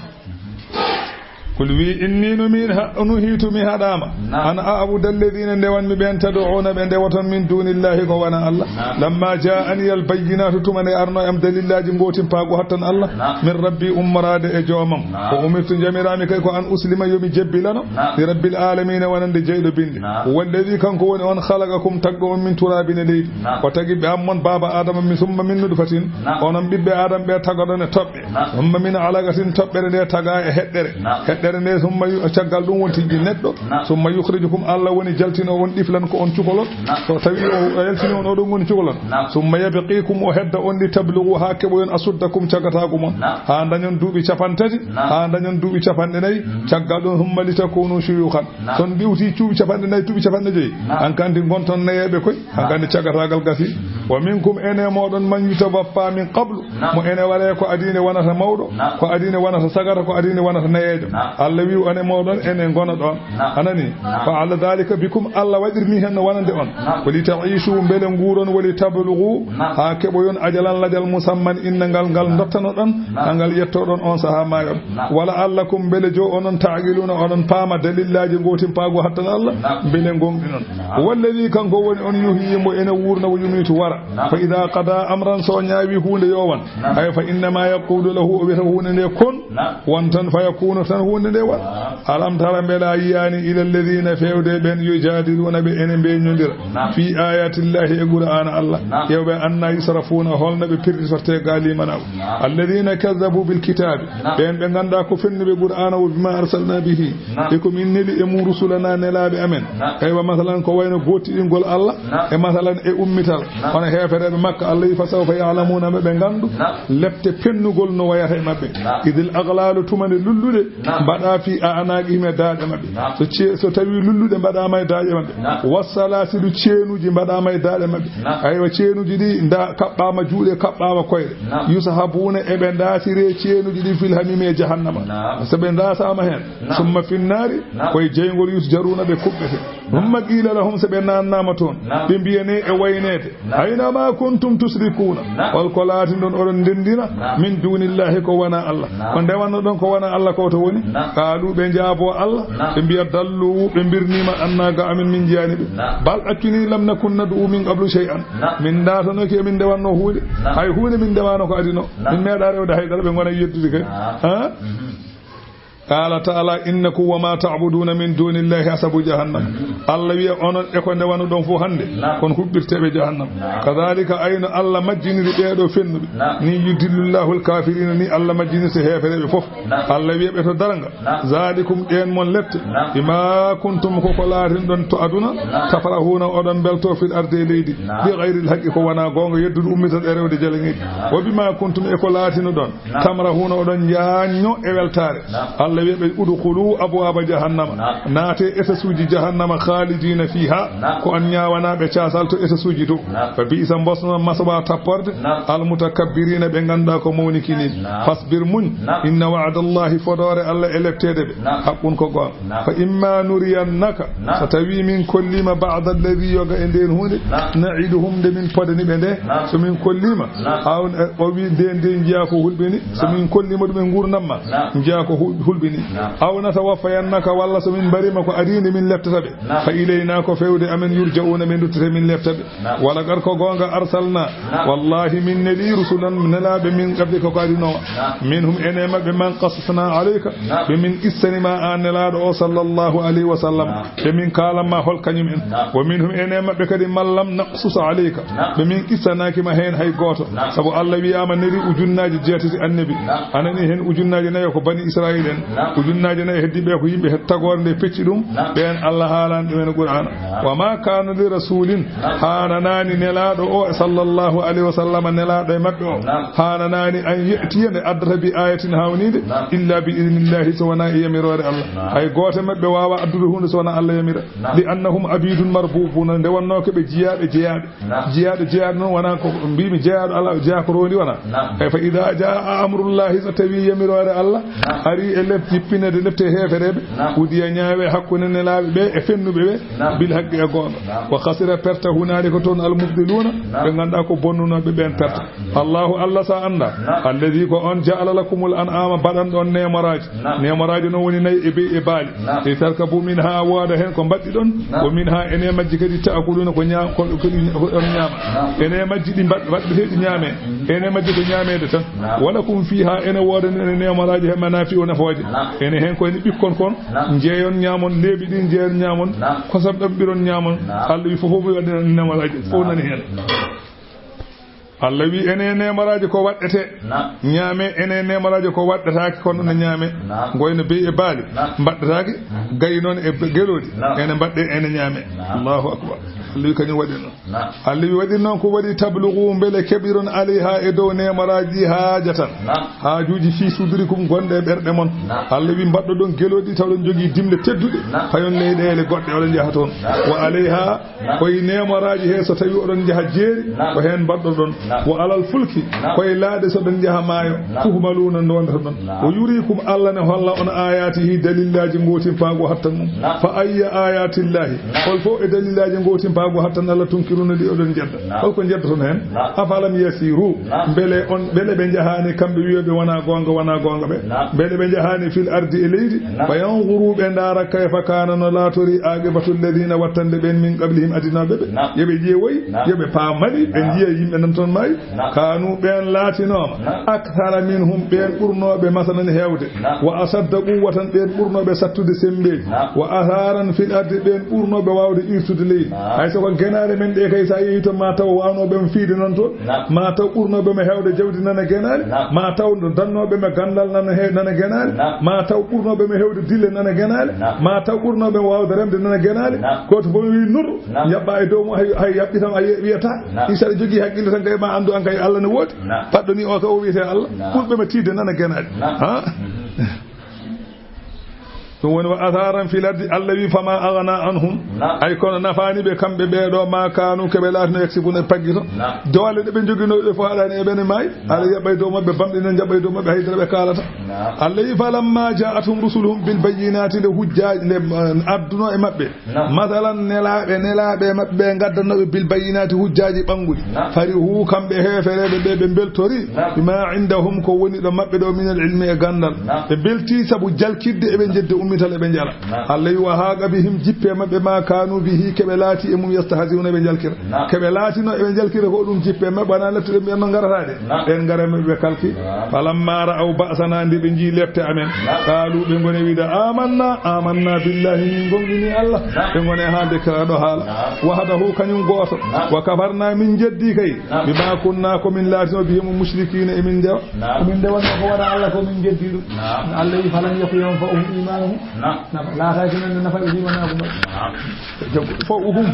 Kul, wi, inni, no min ha-, nuhitu, mi haɗama, naam, an a'buda alladhina, ndewanmi ɓen, tad'una, ɓe ndewoton, min dunillahi, ko wona Allah. Naam. Lamma ja'ani al bayyinatu, tuma nde arno am dalillaji gotimpaagu hattan Allah. Naam. Min rabbi, ummoraade e joomam. Naam. Wa umirtu, jamirami kay ko an uslima, yomi jebbilano, naam, li rabbil alamina, wonande jeyɗo bindi. Naam. Walladhi, kanko woni on, khalaqakum, tagɗo on, min turabin, e leydi. Naam. O tagi ɓe am mon, baaba Adama, mi summa min nutfatin. Naam. Onon ɓiɓɓe Adama ɓe tagaɗon e toɓɓe. Naam. Summa min alaqatin, toɓɓere nde taga e heɗɗere. Naam. Heɗɗere nde summa yu-, caggal ɗum wonti neɗɗo. Naam. Summa yukhrijukum, Allah woni jaltino on ɗiflan ko on cukalon. Naam. So tawi o yaltini on oɗon ngoni cukalon. Naam. Summa yabqikum, o hedda on li tablughu, ha keɓoyon asuddakum, cagataagu mon. Naam. Ha dañon duuɓi capanɗe tati, naam, ha dañon duuɓi capanɗe nayi. Mm. Caggal ɗum, summa litakunu shuyukhan. Naam. Son ɗiwti cuuɓi capanɗe nayi, duuɓi capanɗe joyi. Naam. Hankandi ngonton nayeeɓe koy. Hankandi cagataagal gasi. Wa minkum, ene mooɗon, man yutawaffa min qablu. Naam. Mo ene waree ko adii nde wonata mawɗo, naam, ko adii nde wonata sagata, ko adii nde wonata nayeejo. Naam. Allah wi, ene mooɗon, ene ngona ɗon. Naam. Anani? Naam. Fa ala dhalika bikum, Allah waɗirni hen no wonande on. Naam. Wa li ta'ishu, mbele nguuron, wa li tablughu, naam, ha keɓoyon ajalan lajal musamman innangal ngal, naam, dottanoɗon, naam, ha ngal yettoɗon on saha maayon. Naam. Wa la'allakum, mbele jo onon, ta'qiluna, oɗon paama dalillaji gotimpaagu hattan Allah, naam, mbele gomɗinon. Naam. Walladhi, kanko woni on, yuhyi, mo ene wuurna, wa yumitu, wara. Naam. Fa idha qada amran, so ñaawi huunde yo won. Naam. Ay, fa innama yaqulu lahu, o wiyata huunde nde kun. Naam. Won tan, fa yakunu, tan huunde Nde wa alam tara, mbela yiyaani, ila alladhina, fewde ɓen, yujadiluna, ɓe ene mbeñodira, fi ayatillahi, e qur'ana Allah. Ƴeew ɓe, anna yusrafuna, holno ɓe perditorte ga limana o. Alladhina kadhabu bil kitabi, ɓen ɓe ganda ko fennuɓe qur'ana o, bima arsalna bihi, e ko min neli e mum rusulana, nelaɓe amen. Eywa, masalan, ko wayno gotiɗingol Allah e, masalan, e ummital. Hono heefereɓe Makka, Allah wi, fa sawfa ya'lamuna, ɓe ɓe gandu lepte pennugol no wayata e maɓɓe. Idil aghlalu, tuma nde lulluɗe mbaɗa fi a'naqihim, e daaɗe maɓɓe. So ce-, so tawi lulluɗe mbaɗama e daaɗe maɓɓe. Wassalasilu, ceenuji mbaɗama e daaɗe maɓɓe. Aywa, ceenuji ɗi nda kaɓɓama juuɗe, kaɓɓama koyɗe. Yushabuna, eɓe ndasire ceenuji ɗi fil hamimi, e jahannama. So ɓe ndasama hen, summa finnari, koye jeygol, yusjaruna, ɓe kuɓɓete. Summa qila lahum, so ɓe nannama toon, ɓe mbiyane e waynede, ayna ma kuntum tushrikuna, hol ko laatinɗon oɗon ndendina, min dunillahi, ko wona Allah. Ko ndewannoɗon ko wona Allah ko to woni? Qalu, ɓe jaabo Allah, ɓe mbiya, dallu, ɓe birnima, anna, ga amin min jiyani ɓe. Bal, accuni, lam nakun nad'u min qablu shay'an, min datanoki emin ndewanno huunde, hay huunde min ndewano ko adino. Min meeɗa rewde haydara, ɓe gona yeddude kay. Ha? Qala ta'ala, innakum wa ma ta'buduna min dunillahi hasabu jahannam. Allah wiya, onon e ko ndewanuɗon fof hannde, kon huɓɓirteɓe jahannam. Kadhalika, ayno Allah majjiniri ɓeeɗo fennuɓe, ni yudillullahu alkafirina, ni Allah majjinirta heefereɓe fof. Allah wiya ɓe to darnga, zalikum, ɗen mon lepte, bima kuntum, ko ko laatinɗon to aduna, tafrahuna, oɗon belto, fil ardi, e leydi, bi ghayril haqqi, ko wona goonga, yeddude ummitat e rewde jaleŋeeji. Wa bima kuntum, e ko laatinoɗon, tamrahuna, oɗon jaanyo e weltaare. Allah wiya ɓe, udkhulu abwaba jahannama, naate etasuuji jahannama, khalidina fiha, ko on ñaawanaɓe caasal to etasuuji to. Fa bi'sa, mbosno, maswa, tapporde, almutakabbirina, ɓe ganduɗa ko mawnikini. Fasbir, muñ, inna wa'dallahi, fodoore Allah e lepteede ɓe, haqqun, ko goonga. Fa imma nuriyannaka, so tawi min kollima ba'da alladhi, yoga e nden huunde, na'iduhum, nde min podani ɓe nde, so min kollima, aw, o wi, nde, nde njiya ko hulɓini, so min kollima ɗum e ngurnam ma, njiya ko hu-, hulɓini. Aw natawaffayannaka, walla so min mbarima ko adii nde min leptata ɓe, fa ilayna, ko fewde amen, yurja'una, min duttete, min lepta ɓe. Wala qad, ko goonga, arsalna, wallahi, min neli, rusulan, nelaɓe, min qablika, ko adino ma. Minhum, ene maɓɓe, man qasasna alayka, ɓe min qissani ma an nelaɗo o, sallallahu alayhi wa sallam, ɓe min kalan ma hol kañum en. Wa minhum, ene maɓɓe kadi, man lam naqsus alayka, ɓe min qissanaki ma hen hay gooto. Sabu Allah wiyama neli ujunnaaji jeetati annabi, anani hen ujunnaaji nayo ko bani Israil en, ujunnaaji nayo heddi ɓe ko yimɓe het-, tagore nde pecci ɗum, ɓen Allah haalani ɗum en Qur'ana. Wa ma kana li rasulin, hananani nelaɗo o, sallallahu alayhi wa sallam, nelaɗo e maɓɓe o, hananani an ya'tiya, nde addata, bi ayatin, hawnide, illa bi idnillahi, so wona e yamirore Allah. Hay gooto maɓɓe wawa addude hunde so wona Allah yamira. Li annahum abidun marbubuna, nde wonno ko ɓe jiyaɓe jeyaɓe. Jiyaaɗo, jiyaaɗo noon wonaa ko mbimi jiyaaɗo Allah, jeyaa ko rondi wonaa. E fa ida jaa amrullahi, so tawi yamiroore Allah ari e lef-, jippinede lepte heefereɓe, udiya, ñaawe hakkunde nelaaɓe ɓe e fennuɓe ɓe, bil haqqi, e goonga. Wa khasira, perta, hunaalika toon, al mubtiluna, ɓe ngannduɗaa ko bonnunoɓe ɓen perta. Allahu Allah, sa annda, alladhi, ko on, ja'ala lakumul an'ama, baɗan ɗon neemoraaji. Neemoraaji noon woni nayi e be'i e baali. Li tarkabu minha, wooda heen ko mbaɗɗi ɗon. Wa minha, ene majji kadi, ta'kuluna, ko ñaam-, ko, ko ɗi, ko ɗon ñaama. Ene majji ɗi mbaɗ-, waɗɗeteeɗi ñaame. Ene majji ko ñaameede tan. Wa lakum fiha, ene woodani ene neemoraaji he manafi'u, nafooje. Ene heen ko ene ɓikkon kon, njeeyon ñaamon, leeɓi ɗin njeeyon ñaamon, kosam ɗaɓɓiron ñaamon. Allah wi fof fof mi waɗi neemoraaji, fof nani heen. Allah wi ene neemoraaji ko waɗɗete ñaame, ene neemoraaji ko waɗɗataake, kono ne ñaame. Ngoyno be'i e baali, mbaɗɗataake, gayi noon e be-, gelooɗi, ene mbaɗɗe, ene ñaame. Allahu akbar. Allah wi kañum waɗi noon. Allah wi waɗi noon ko waɗi, tablugu, mbele keɓiron, alayha, e dow neemoraaji, haajatan, haajuuji, fi sudurikum, gonɗe e ɓerɗe mon. Allah wi mbaɗɗo ɗon gelooɗi, taw ɗon jogii dimle tedduɗe, payon leyɗeele goɗɗe, oɗon njaha toon. Wa alayha, koye neemoraaji he, so tawi oɗon njaha jeeri, ko heen mbaɗɗoɗon. Wa alal fulki, koye laaɗe, so ɗon njaha maayo, tuhmaluuna, ndondotoɗon. Wa yurikum, Allah ne holla on, ayatihi, dalillaaji, ngootimpaagu hattan mum. Fa ayya ayatillahi, hol fof e dalillaaji, ngootimpaagu hattan Allah, tunkiruna, ɗi oɗon njedda? Hol ko njeddoton heen? Afalam yasiru, mbele on, mbele ɓe njahaani kamɓe wiyoɓe wona goonga, wona goonga ɓe? Mbele ɓe njahaani fil ardi, e leydi, fa yanzuru, ɓe ndaara, kayfa, kana, no laatori, aqibatu alladhina, wattande ɓen, min qablihim, adinooɓe ɓe? Yo ɓe ƴeewoy, yo ɓe paamali, ɓe njiya yimɓe nan toon. May, kanu, ɓeen laatinooma, akthara minhum, ɓeen ɓurnooɓe masalan heewde, wa ashadda quwwatan, ɓeen ɓurnooɓe sattude semmbeeji, wa atharan fil ardi, ɓeen ɓurnooɓe waawde irtude leydi. Hay so ko genaale men ɗe kay, so a yehii toon, ma taw waanooɓe mo fiide nan toon, ma taw ɓurnooɓe mo heewde jawdi nana genaale, ma taw dannooɓe mo ganndal nana he-, nana genaale, ma taw ɓurnooɓe mo heewde dille nana genaale, ma taw ɓurnooɓe mo waawde remde nana genaale. Gooto fof wi nuru, jaɓɓa e dow mum, hay, hay yaɓɓi tan a ye-, wiyata. Isa aɗa jogii haqqille tan kay, ma anndu an kay Allah ne woodi. Paɗɗo ni o ka o wiyete Allah. Ɓurɓe mo tiiɗde nana genaale. Ha? Ɗum woni wa atharan fil ardi, Allah wi, fama aghna anhum. Ay kono nafaani ɓe kamɓe ɓeeɗo ma kanu keɓe laatino yaksibuna e paggito. Doole ɗe ɓe njoginoo ɗe fof haɗaani e ɓe ne maayi. Aɗa yaɓɓa e dow maɓɓe, bamɗi ne jaɓɓa e dow maɓɓe, haydara ɓe kaalata. Allah wi, falamma ja'athum rusuluhum bil bayyinati, nde hujjaaji, nde, eh, adduno e maɓɓe. Masalan, nelaaɓe, nelaaɓe maɓɓe ɓe ngaddanooɓe bil bayyinaati, hujjaaji ɓannguɗi. Farihu, kamɓe heefereeɓe ɓe, ɓe mbeltori. Bima indahum, ko woni ɗo maɓɓe ɗo, minal ilmi, e ganndal. Ɓe mbelti sabu jalkitde, eɓe njeddi ummital, eɓe njala. Allah wi, wa haqa bihim, jippe maɓɓe, ma kanu bihi, keɓe laati e mum, yastahziuna, ɓe njalkira. Keɓe laatino eɓe njalkira ko ɗum jippe maɓɓe, wona lepte ɗe mbiyanno ngarata ɗe. Ɓen ngara maɓɓe ɓe kalki. Falamma ra'aw ba'sana, nde ɓe njii lepte amen. Qalu, ɓe ngone wiide, amanna, amanna billahi, min gomɗini Allah. Ɓe ngone haa nde kala ɗo haala. Wahdahu, kañum gooto. Wa kafarna, min jeddi kay. Bima kunna, ko min laatino, bihi, mo mushrikina, e min ndewa. Ko min ndewanno ko wona Allah, ko min jeddi ɗum. Allah wi, falam yaku yanfa'uhum imanuhum. Nafa, laataaki noon ne nafa ɓe imanaagu maɓɓe. Yanfa'uhum.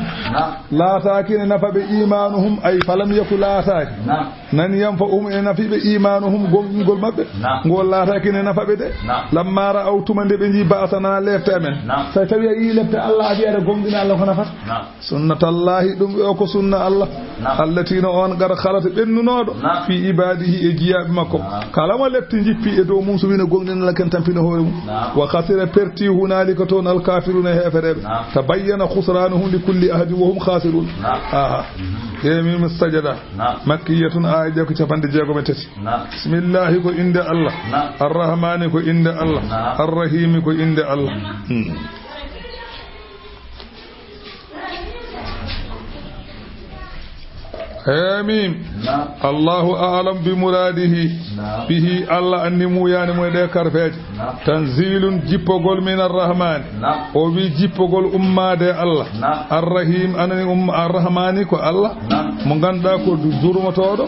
Laataaki ne nafa ɓe imanuhum, ay falam yaku, laataaki. Nan yanfa'uhum, ene nafi ɓe imanuhum, gomɗingol maɓɓe. Ngol laataaki ne nafa ɓe de. Lamma ra'aw, tuma nde ɓe njii, ba'sana, lepte amen. So tawi a yii lepte Allah, a wiya aɗa gomɗina Allah, ko nafata? Sunnatallahi, ɗum o ko sunna Allah. Allati, no on, qad khalat, ɓennunooɗo, fi ibadihi, e jiyaaɓe makko. Kala mo lepte njippi e dow mum, so wino gomɗinal ken tampino hoore mum. Wa khasira, perti, hunalika, toon, al kafiruna, heefereɓe. Tabayyana khusranuhum li kulli ahadin wa hum khasirun. Aha. He mim sajada. Makkiyatun, aya ko capanɗe jeegom e tati. Bismillahi, ko innde Allah. Arrahmani, ko innde Allah. Arrahimi, ko innde Allah. Hmm. Hamim. Allahu a'lam bi muradihi bihi. Allah anndi muyaani mum e ɗe karfeeje. Tanzilun, jippogol, min arrahmani. O wi jippogol ummaade e Allah. Arrahim, anani umma, arrahmani ko Allah. Mo ngannduɗaa ko du-, jurmotooɗo.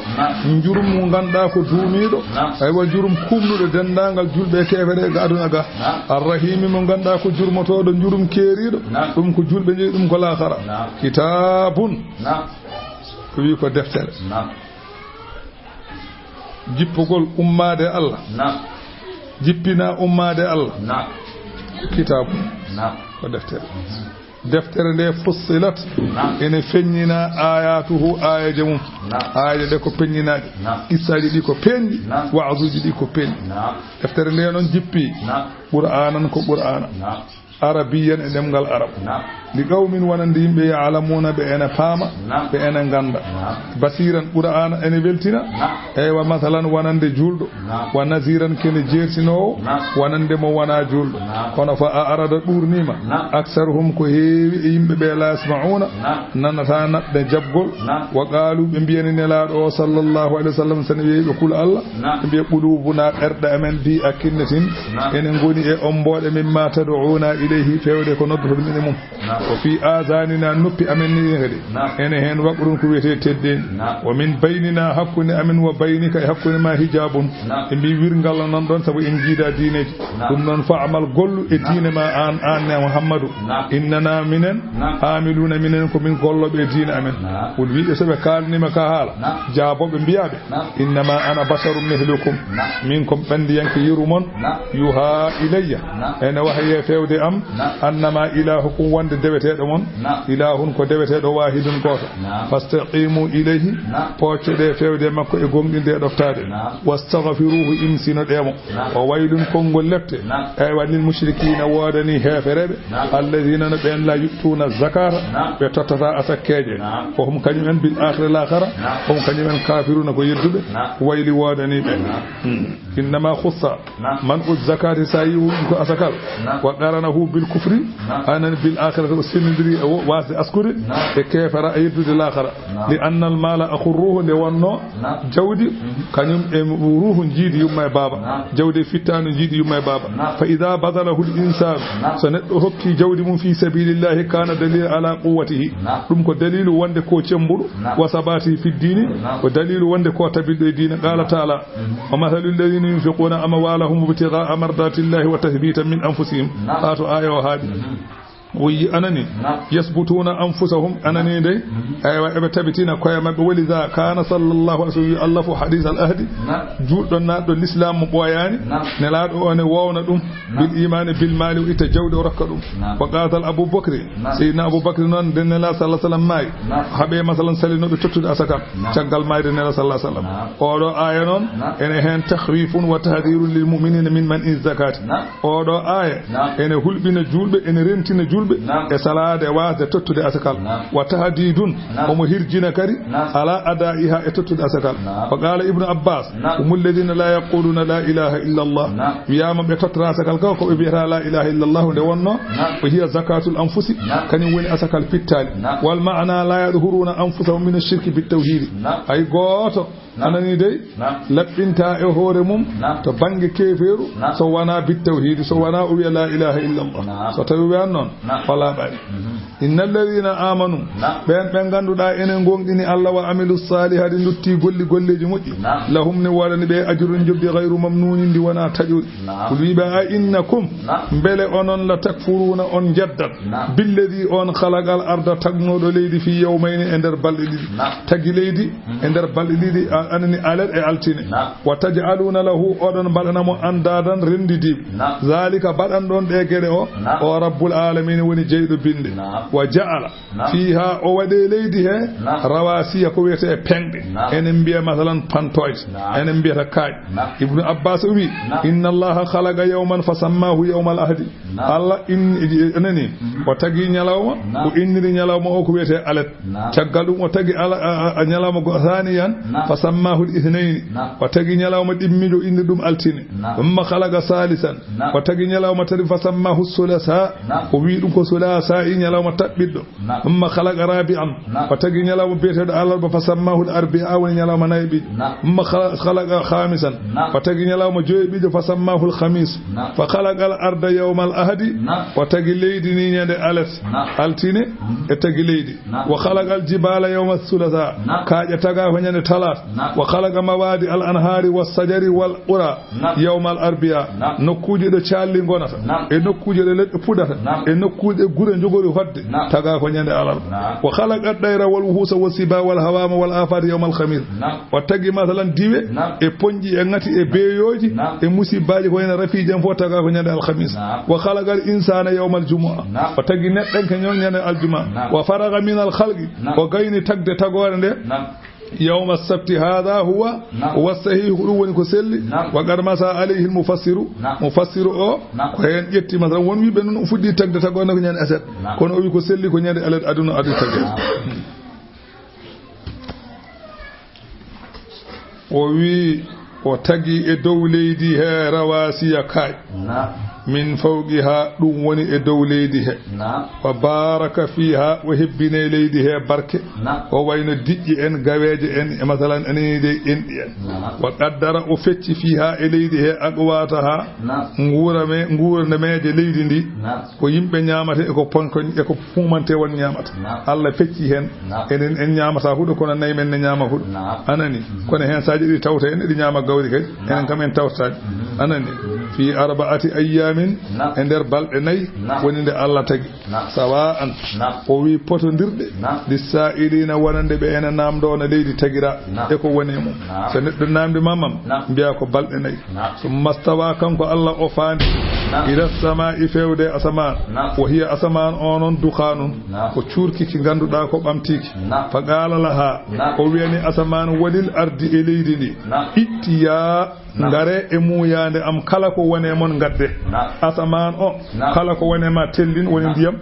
Njurum mo ngannduɗaa ko duumiiɗo. Aywa, jurum kumnuɗo denndaangal julɓe e keefeɗe ga aduna ga. Arrahimi mo ngannduɗaa ko jurmotooɗo, njurum keeriiɗo. Ɗum ko julɓe jeyi, ɗum ko laakhara. Kitabun. Ko wi ko deftere. Jippugol ummaade Allah. Jippina ummaade Allah. Kitabun. Ko deftere. Deftere nde fussilat, ene feññina ayatuhu, ayaje mum. Ayaje ɗe ko peññinaaɗe. Qissaaji ɗi ko peñɗi. Wa'azuji ɗi ko peñɗi. Deftere nde noon jippi Qur'anan, ko Qur'ana. Arabiyan, e ɗemngal Arab. Li qawmin, wonande yimɓe, ya'lamuna, ɓe ene paama, ɓe ene ngannda. Basiran, Qur'ana ene weltina. Eywa, masalan, wonande juulɗo. Wa naziran, kene jeertinoowo, wonande mo wonaa juulɗo. Kono fa a'rada, ɗuurniima. Aksaruhum, ko heewi e yimɓe ɓe, la yasma'una, nanata naɗde jaɓgol. Wa qalu, ɓe mbiyani Nelaaɗo o, sallallahu alayhi wa sallam, sene wiyi ɓe kul Allah, ɓe mbiya, qulubuna, ɓerɗe amen, bi, a kinnetin, ene ngoni e ombooɗe, mimma tad'una ilayhi, fewde ko noddotoɗen e mum. Wa fi azanina, noppi amen ni kadi, ene heen waqrun, ko wiyetee teddeendi. Wa min baynina, hakkunde amen, wa baynika, e hakkunde ma, hijabun. Ɓe mbi wirngal non ɗon, sabu en jiida diineeji. Ɗum noon, fa'mal, gollu e diine ma, an, an ne Muhammadu. Innana, minen, amiluna, minen ko min gollooɓe e diine amen. Won wiiɓe so ɓe kaalnima ka haala, jaabooɓe mbiyaɓe, innama ana basharun mithlukum. Min ko mi ɓandiyanke yeru mon. Yuha ilayya, ene wahaye fewde am, annama ilahukum, wonde deweteeɗo mon, ilahun, ko deweteeɗo, wahidun, gooto. Fastaqimu ilayhi, poccoɗe fewde makko e gomɗinde e ɗoftaade. Wastaghfiruhu, imsinoɗe mo. Wa waylun, konngol lepte. Eywa, lil mushrikina, woodani heefereɓe. Alladhina, no ɓen, la yu'tuna zakata, ɓe tottata asakkeeje. Wa hum, kañum en, bil akhirati, laakhara, hum, kañum en, kafiruna, ko yedduɓe. Wayli woodani ɓe. Hmm. Innama khussa man'u zakati, sa yi ko asakal. Wa qaranahu bil kufri, anan bil akhirati, O sendindiri e wo-, wasde askude e keefara e yeddude laakara. Li annal maala akhu ruuhu, nde wonno jawdi, kañum e ruuhu jiidi yumma e baaba. Jawdi e fittaandu jiidi yumma e baaba. Fa ida bazalahu l insanu, so neɗɗo hokki jawdi mum fi sabilillahi, kana dalila ala quwwatihi. Ɗum ko dalilu wonde ko cembuɗo, wa sabatihi fi dini, ko dalilu wonde ko tabiɗɗo e diina. Qala taala, wa mathalu alladhina yunfiquna amwalahum ibtigha'a mardatillahi wa tathbitan min anfusihim. Haa to aya o haaɗi. O yi anani, yasbutuna anfusahum, anani de, aywa, eɓe tabitina koye maɓɓe. Walidha kana sallallahu alaihi wasallam, Allah fo hadith al ahdi, juutɗo naatɗo l'islam mo ɓooyaani, nelaaɗo o ne wowna ɗum, bil imani bil mali, o itta jawdi o rokka ɗum. Wa qala Abu Bakri, Sayyidina Abu Bakri noon, nde Nela sallallahu alaihi wasallam maayi, haɓe masalan salinoɓe tottude asakal. Caggal maayde Nela sallallahu alaihi wasallam. Oɗo aya noon, ene hen takhwifun wa tahdhirun lil mu'minina min man'i zakati. Oɗo aya ene hulɓina julɓe, ene rentina julɓe e salaade, wasde tottude asakal. Wa tahdidun, omo hirjina kadi ala adaiha, e tottude asakal. Wa qala Ibnu Abbas, hum alladhina la yaquluna la ilaha illa Allah. Wiyama ɓe tottora asakal ka, ko ɓe mbiyata la ilaha illa Allah nde wonno, wa hiya zakatul anfusi, kañum woni asakal pittaali. Wal ma'ana la yadhuruna anfusahum min ash-shirki bit tawhidi. Hay gooto, anani dey, laɓɓinta e hoore mum to bannge keefeeru, so wonaa bit tawhidi, so wonaa o wiya la ilaha illa Allah. So tawi wiyan noon, o laaɓaani. Inna alladhina amanu, ɓeen ɓe ngannduɗaa enen ngoongɗini Allah, wa amilu salihati, ndutti golli golleeji moƴƴi, lahum, ne woodani ɓe, ajrun, njoɓdi, ghayru mamnunin, ndi wonaa taƴori. Qul, wiɓe, a innakum, mbele onon, la takfuruna, on njeddat, billadhi, on, khalaqal arda, tagnooɗo leydi, fi yawmayni, e nder balɗe ɗiɗi. Tagi leydi e nder balɗe ɗiɗi, a-, anani alet e altine. Wa taj'aluna lahu, oɗon mbaɗana mo, andadan, rendidiiɓe. Zalika, baɗanɗon ɗe geɗe o, o Rabbul alamin woni jeyɗo binde. Wa ja'ala fiha, o waɗi e leydi he, rawasiya, ko wiyete peŋɗe. Enen mbiya masalan pantooje, enen mbiyata kaaƴe. Ibnu Abbas o wi, inna Allaha khalaqa yawman fa sammahu yawmal ahdi. Allah in-, nani, o tagi ñalawma, o inniri ñalawma o ko wiyete alet. Caggal ɗum o tagi ala-, a-, a-, a-, ñalawma go-, thaniyan, fa sammahu l-ithnayni. O tagi ñalawma ɗimmiijo, o inniri ɗum altine. Thumma khalaqa salisan. O tagi ñalawma tati, fa sammahu sulasa. O wi ɗum ko sulasa i, ñalawma taɓɓiɗɗo. Thumma khalaqa rabi'an. O tagi ñalawma biyeteeɗo alarba, fa sammahu l-arbi'a, woni ñalawma nayɓiijo. Thumma khala-, khalaqa khamisan. O tagi ñalawma joyɓiijo, fa sammahu l-khamis. Fa khalaqa l-arda yawma l-ahdi. O tagi leydi ni ñande alet. Altine e tagi leydi. Wa khalaqa l-jibala yawma thulatha. Kaaƴe taga ko ñande talaata. Wa khalaqa mawadi al-anhari was-sajari wal qura yawma l-arbi'a. Nokkuuje ɗo caalli ngonata, e nokkuuje ɗo leɗɗe puɗata, e nokkuuje ɗo gure njogori hoɗde, taga ko ñande alarba. Wa khalaqa at-tayra wal wuhusa was-siba wal hawama wal afati yawma l-khamis. O tagi masalan diwe, e poñƴi, e ŋati, e beeyooji, e musibbaaji ko wayno rafiiji en fof, taga ko ñande alkhamis. Wa khalaqa al-insana yawma al-jumu'a. O tagi neɗɗanke ño-, ñande aljuma. Wa faragha min al-khalqi. O gayni tagde tagoore nde. Yawma as-sabti, hadha huwa, huwa as-sahih, ko ɗum woni ko selli. Wa qad masa alayhi al-mufassiru. Mufassiru o ko heen ƴetti, masalan, won wiɓe noon o fuɗɗi tagde tagoore nde ko ñande aset. Kono o wi ko selli ko ñande alet aduna adi tagde. O wi, o tagi e dow leydi he rawasiya kaaƴe. Min fawqiha, ɗum woni e dow leydi he. Wa baraka fiha, o hebbini e leydi he barke. O wayno diƴƴe en, gaweeje en, e masalan, anani de enɗi en. Wa qaddara, o fecci fiha, e leydi he, aqwataha, nguurame-, nguurnameeje leydi ndi. Ko yimɓe ñaamata e ko pon-, ko, e ko fuumante won ñaamata. Allah fecci heen. Enen en ñaamata huɗo, kono nayi men ne ñaama huɗo. Anani? Kono heen so a ƴeewi tawta en, eɗi ñaama gawri kadi. Enen kam en tawtataani. Anani? Fi arba'ati ayyamin, e nder balɗe nayi, woni nde Allah tagi. Sawa'an, o wi potondirɗe, lissa'ilina, wonande ɓe ene naamndo no leydi tagira, e ko woni e mum. So neɗɗo naamndi ma mam, mbiya ko balɗe nayi. Summa stawa, kanko Allah o faandi, ila sama'i, fewde asamaan. Wa hiya, asamaan o noon, dukhanun, ko cuurki ki ngannduɗaa ko ɓamtiiki. Fa qala laha, o wiyani asamaan, walil ardi, e leydi ndi, ittiya, ngare e muuyaande am, kala ko woni e mon ngadde. Asamaan o, kala ko woni e ma tellin, woni ndiyam.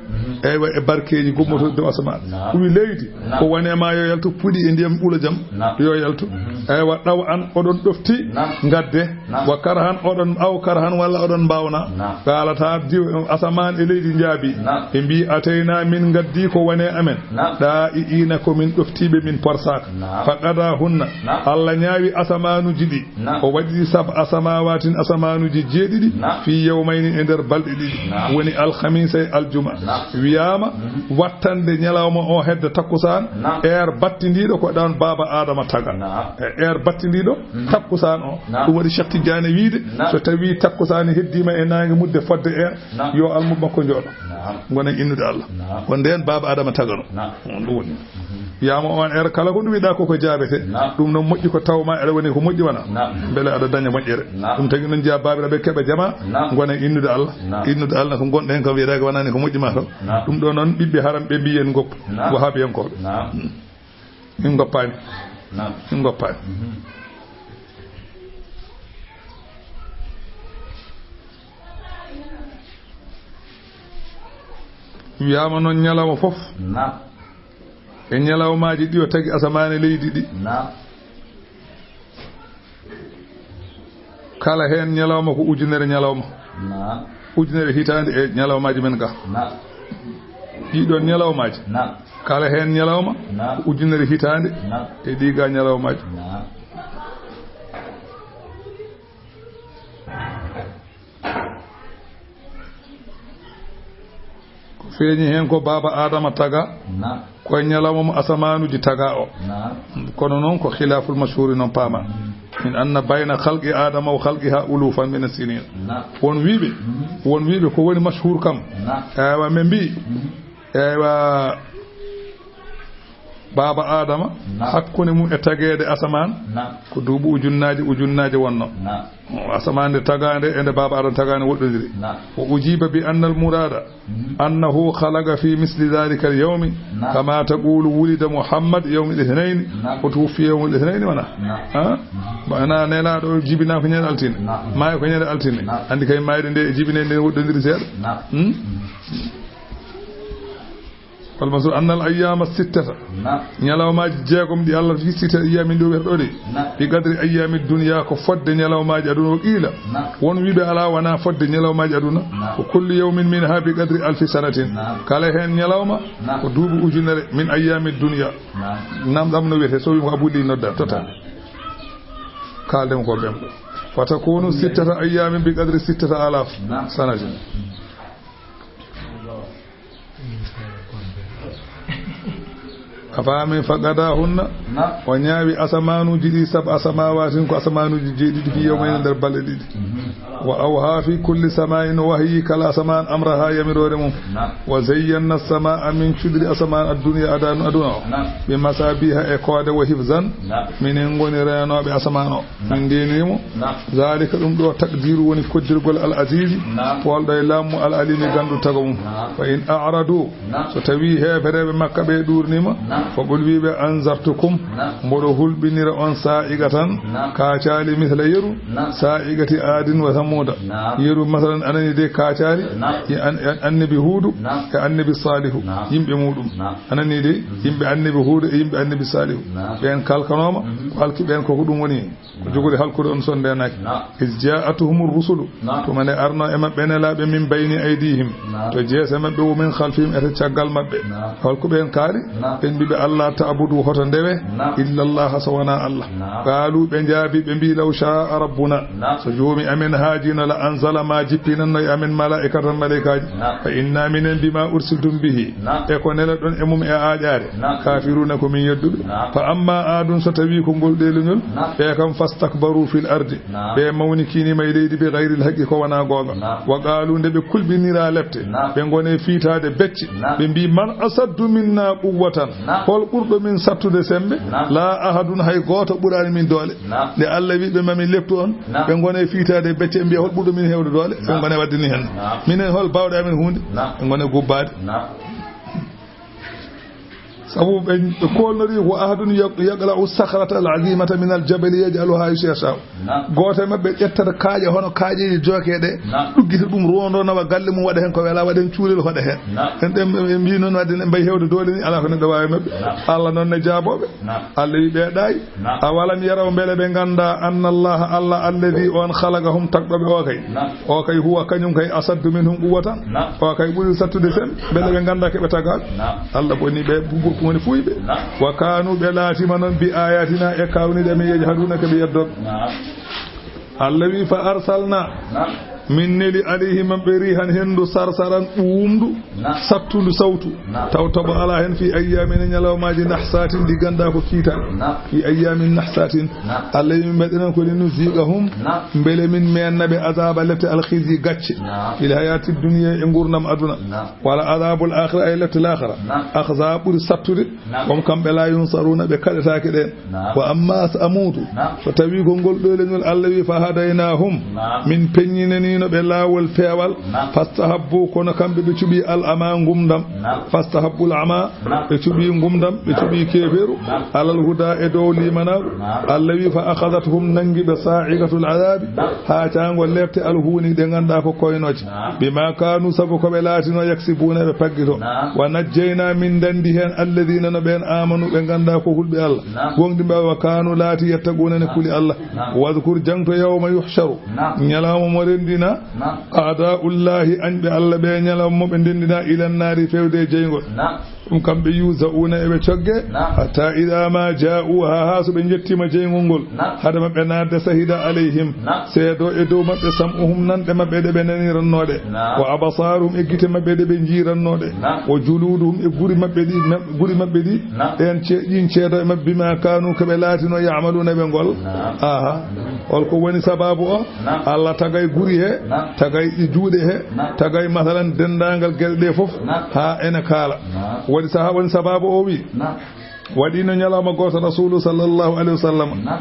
Eywa, e barkeeji gummotooɗi dow asamaan. Naam. Ɗum leydi. Naam. Ko wone ma yo yaltu puɗi e ndiyam ɓulo jam. Naam. Yo yaltu. Mhm. Eywa, ɗaw an oɗon ɗofti. Naam. Ngadde. Naam. Wa karahan oɗon, aw karahan walla oɗon mbawna. Naam. Qaalata diw asamaan e leydi njaabi. Naam. Ɓe mbi atayna min ngaddi ko wone amen. Naam. Ɗa i ina ko min ɗoftiiɓe min porsaaka. Naam. Fa qada hunna. Naam. Allah ñaawi asamanuji ɗi. Naam. O waɗi sab asamawatin asamaanuji jeeɗiɗi. Naam. Fi yawmayni e nder balɗe ɗiɗi. Naam. Woni alhamisa e aljuma. Naam. Wiyaama wattande ñalawma o hedda takkusaan. Naam. Eer battindiiɗo ko ɗon baaba Adama taga. Naam. E eer battindiiɗo takkusaan o. Naam. Ɗum waɗi Cheikh Tidiane wiide, naam, so tawi takkusaan heddiima e naange mudde fodde eer, naam, yo almuɓe makko njooɗo. Naam. Ngona innude Allah. Naam. Ko ndeen baaba Adama tagano. Naam. On ɗum woni. Wiyaama on eer kala ko ɗum wiɗa koko jaabete. Naam. Ɗum noon moƴƴi ko tawma eɗa woni ko moƴƴi wona. Naam. Mbele aɗa daña moƴƴere. Naam. Ɗum tagi noon jeya baabiraɓe keɓa jama. Naam. Ngona innude Allah. Naam. Innude Allah ko gonɗo heen kam wiyeɗa ko wonani ko moƴƴi ma taw. Naam. Ɗum ɗo noon ɓiɓɓe haram ɓe mbiyen goppu. Naam. Wahabiyankooɓe. Naam. Min ngoppaani. Naam. Min ngoppaani. Mhm. Wiyaama noon ñalawma fof. Naam. E ñalawmaaji ɗi o tagi asamaane leydi ɗi. Naam. Kala heen ñalawma ko ujunere ñalawma. Naam. Ujunere hitaande e ñalawmaaji men ga. Naam. Ɗiɗon ñalawmaaji. Naam. Kala heen ñalawma, naam, ko ujunere hitaande, naam, e ɗi ga ñalawmaaji. Naam. Ko feeñi heen ko baaba Adama taga. Naam. Ko e ñalawma mo asamaanuji taga o. Naam. Kono noon ko khilaful mashhuri noon paama. Mm. Min anna bayna khalqi Adama wa khalqiha ulufan min as-sinin. Naam. Won wiiɓe, mm, won wiiɓe ko woni mashhur kam. Naam. Ewa, ɓe mbi, mm, ewa, baaba Adama, naam, hakkunde mum e tageede asamaan, naam, ko duuɓi ujunnaaje ujunnaaje wonno. Naam. Asamaan nde tagaande e nde baaba Adama tagaande woɗɗondiri. Naam. Wa ujiba bi anna al murada, mhm, annahu khalaqa fi misli dhalika al yawmi, naam, kama taqulu wulida Muhammad yawmi al ithnayn, naam, wa tuwuffiya yawmi al ithnayn, wona? Naam. Ha? Mhm. Maana nelaaɗo o jibina ko ñande altine. Naam. Maayi ko ñande altine. Naam. Andi kay maayde nde e jibine nde woɗɗondiri seeɗa. Naam. Hmm? Mhm. Wal maqsuud anna al ayyaama sittata. Naam. Ñalawmaaji jeegom ɗi Allah fi sittata ayyaamin ɗo wiyata ɗo de. Naam. Bi qadri ayyaami dunya, ko fodde ñalawmaaji aduna o qiila. Naam. Won wiiɓe alaa wonaa fodde ñalawmaaji aduna. Naam. Wa kullu yawmin minha bi qadri alfi sanatin. Naam. Kala heen ñalawma, naam, ko duuɓi ujunere min ayyaami dunya. Naam. Naam, ɗam no wiyetee, so wiima ko Abou Ly nodda, totta. Naam. Kaalden ko ɓen. Fa takunu sittata ayyaamin bi qadri sittata alaf, naam, sanatin. A faami? Fa qadahunna, na, o ñaawi asamaanuuji ɗi, sab asamaawatin, ko asamaanuuji jeeɗiɗi, fi yawmayni, nder balɗe ɗiɗi. Mhm. Wa awha fi kulli sama'in, o wahayi kala asamaan amraha, yamiroore mum. Na. Wa zayyanna samaa, min cuɗiri asamaan, addunya, adanu, aduna o. Na. Bi masabiha, e koode, wa hifzan, na, minen ngoni reenooɓe asamaan o. Min ndeenii mo. Naam. Zaalika, ɗum ɗo, taqdiiru woni koddirgol al aziizi, naam, poolɗo e laamu al aliimi, ganndu tago mum. Naam. Fa in a'radu, naam, so tawii heefereeɓe Makka ɓe ɗuurniima, naam, fa qul, wii ɓe, anzartukum, naam, mboɗo hulɓinira on, saa'iqatan, naam, kaacaali, misla yeru, naam, saa'iqati aadin wa samuuda. Naam. Yeru, masalan, anani de kaacaali, naam, e an-, an-, annabi Huudu, naam, e annabi Saalihu, naam, yimɓe muuɗum. Naam. Anani de, mhm, yimɓe annabi Huudu e yimɓe annabi Saalihu. Naam. Ɓeen kalkanooma, mhm, ko halki ɓeen, koko ɗum woni. Ko jogori halkude on so ndeenaaki. Naam. Iz jaa'atuhumur rusulu. Naam. Tuma nde arno e maɓɓe nelaaɓe, min bayni aydihim. Naam. To jeese maɓɓe, wa min khalfihim, e to caggal maɓɓe. Naam. Holko ɓeen kaali? Naam. Ɓe mbi ɓe, "Alla ta'budu, hoto ndewe, naam, illa Allaha, so wonaa Allah." Naam. Qaalu, ɓe njaabi, ɓe mbi, "Law sha'a rabbuna." Naam. So Joomi amen haajino, la anzala, ma jippinanno e amen, malaa'ikatan, malaa'ikaaji. Naam. Fa inna, minen, bima ursiltum bihi, naam, e ko nelaɗon e mum e aaƴaare. Naam. Kafiruna, ko min yedduɓe. Naam. Fa amma aadun, so tawi ko ngol ɗeeleñol, naam, ɓe kam, fastakbaru fil ardi, naam, ɓe mawnikiniima e leydi, bi gayril haqqi, ko wonaa goonga. Naam. Wa qaalu, nde ɓe kulɓinira lepte, naam, ɓe ngone fiitaade becce, naam, ɓe mbi, "Man asaddu minna quwwatan?" Naam. Hol ɓurɗo min sattude sembe? Naam. La ahadun, hay gooto ɓuraani min doole. Naam. Nde Allah wi ɓe, "Ma min leptu on," naam, ɓe ngone fiitaade becce, ɓe mbiya, "Hol ɓurɗo min heewde doole?" Ɓe, naam, ngone waɗde ni heen. Naam. Minen, hol baawɗe amen huunde? Naam. Ɓe ngone gubbaade. Naam. Sabu ɓe, ɓe koolnori, wa ahadun yaq-, yaqla'u sakhrata al-azimata min al-jabali yaj'aluha haythu yasha'u. Naam. Gooto e maɓɓe ƴettata kaaƴe hono kaaƴeeje jooke ɗe, naam, ɗuggita ɗum, rondo nawa galle mum, waɗa heen ko welaa, waɗa heen cuulel, hoɗa heen. Naam. En, en, en mbii noon, wadde en mbayi heewde doole ni, alaa ko neɗɗo waawi maɓɓe. Naam. Allah noon ne jaabooɓe. Naam. Allah wi ɓe ɗaay. Naam. Awalam yaraw, mbele ɓe ngannda, anna Allah, Allah, alladhi, on, khalaqahum, tagɗo ɓe o kay. Naam. O kay huwa, kañum kay, asaddu minhum quwwatan. Naam. O kay ɓuri sattude sen, mbele ɓe ngannda ke ɓe tagaaɓe. Naam. Allah boni ɓe bu-, bu-, woni fuuyɓe. Naam. Wa kanu, ɓe laatima noon, bi ayatina, e kawniɗe men, yajhaduna, ke ɓe yeddooɓe. Naam. Allah wi, fa arsalna, naam, min neli, alayhim, maɓɓe, rihan, henndu, sarsaran, ɓuuɓndu, naam, sattundu sawtu. Naam. Taw toɓo alaa heen, fi ayyamin, e ñalawmaaji, nahsatin, ɗi ngannda ko kiitan. Naam. Fi ayyamin nahsatin. Naam. Allah wi, min mbaɗinan ko, linuziqahum, naam, mbele min meenna ɓe, azaba, lepte, alkhizyi, gacce, naam, fil hayati dunya, e nguurndam aduna. Naam. Wala azabul akhira, ay lepte laakhara. Naam. Akhza, ɓuri sattude. Naam. Hum kamɓe, la yunsaruna, ɓe kaɗetaake ɗeen. Naam. Wa amma Samuudu, naam, so tawi ko ngol ɗo leñol, Allah wi, fa hadaynahum, naam, min peññinaniino ɓe laawol peewal, naam, fastahabbu, kono kamɓe ɓe cuɓi al ama, ngumdam, naam, fastahabbul ama, naam, ɓe cuɓi ngumdam, ɓe cuɓi keeferu, naam, alal huda, e dow limanaagu. Naam. Allah wi, fa akhadathum, nanngi ɓe, sa'iqatul azabi, naam, haa caango lepte, alhuuni, ɗe ngannda ko koynooje. Naam. Bima kanu, sabu ko ɓe laatino, yaksibuna, ɓe paggito. Naam. Wa najjayna, min ndanndi heen, alladhina, no ɓeen, amanu, ɓe ngannda ko hulɓe Allah. Naam. Goongɗinɓe Allah, wa kanu, laati, yattaquna, ne kuli Allah. Naam. Wadhkur, jaŋto, yawma yuhsharu, naam, ñalawma mo renndina, naam, a'da'ullahi, añɓe Allah ɓe, ñalawma mo ɓe ndenndina, ilan naari, fewde e jeyngol. Naam. Ɗum kamɓe, yuzauna, eɓe cogge, naam, hatta idha ma ja'uha, haa so ɓe njettiima jeyngol ngol, naam, hade maɓɓe naatde, shahida alayhim, naam, seedo e dow maɓɓe, sam'uhum, nanɗe maɓɓe ɗe ɓe nanirannoo ɗe, naam, wa absaruhum, e gite maɓɓe ɗe ɓe njiirannoo ɗe, naam, wa juluduhum, e guri maɓɓe ɗi, ma-, guri maɓɓe ɗi, naam, ɗeen ce-, ɗiin ceedo e maɓɓe, bima kanu, ko ɓe laatino, ya'maluna, ɓe ngol. Naam. Aha. Hol ko woni sababu o? Naam. Allah tagay guri he, naam, tagay ɗi juuɗe he, naam, tagay, masalan, denndaangal geɗe ɗe fof, naam, haa ene kaala. Naam. Waɗi saha, woni sababu o wi, naam, waɗiino ñalawma gooto Rasulu sallallahu alayhi wa sallam, naam,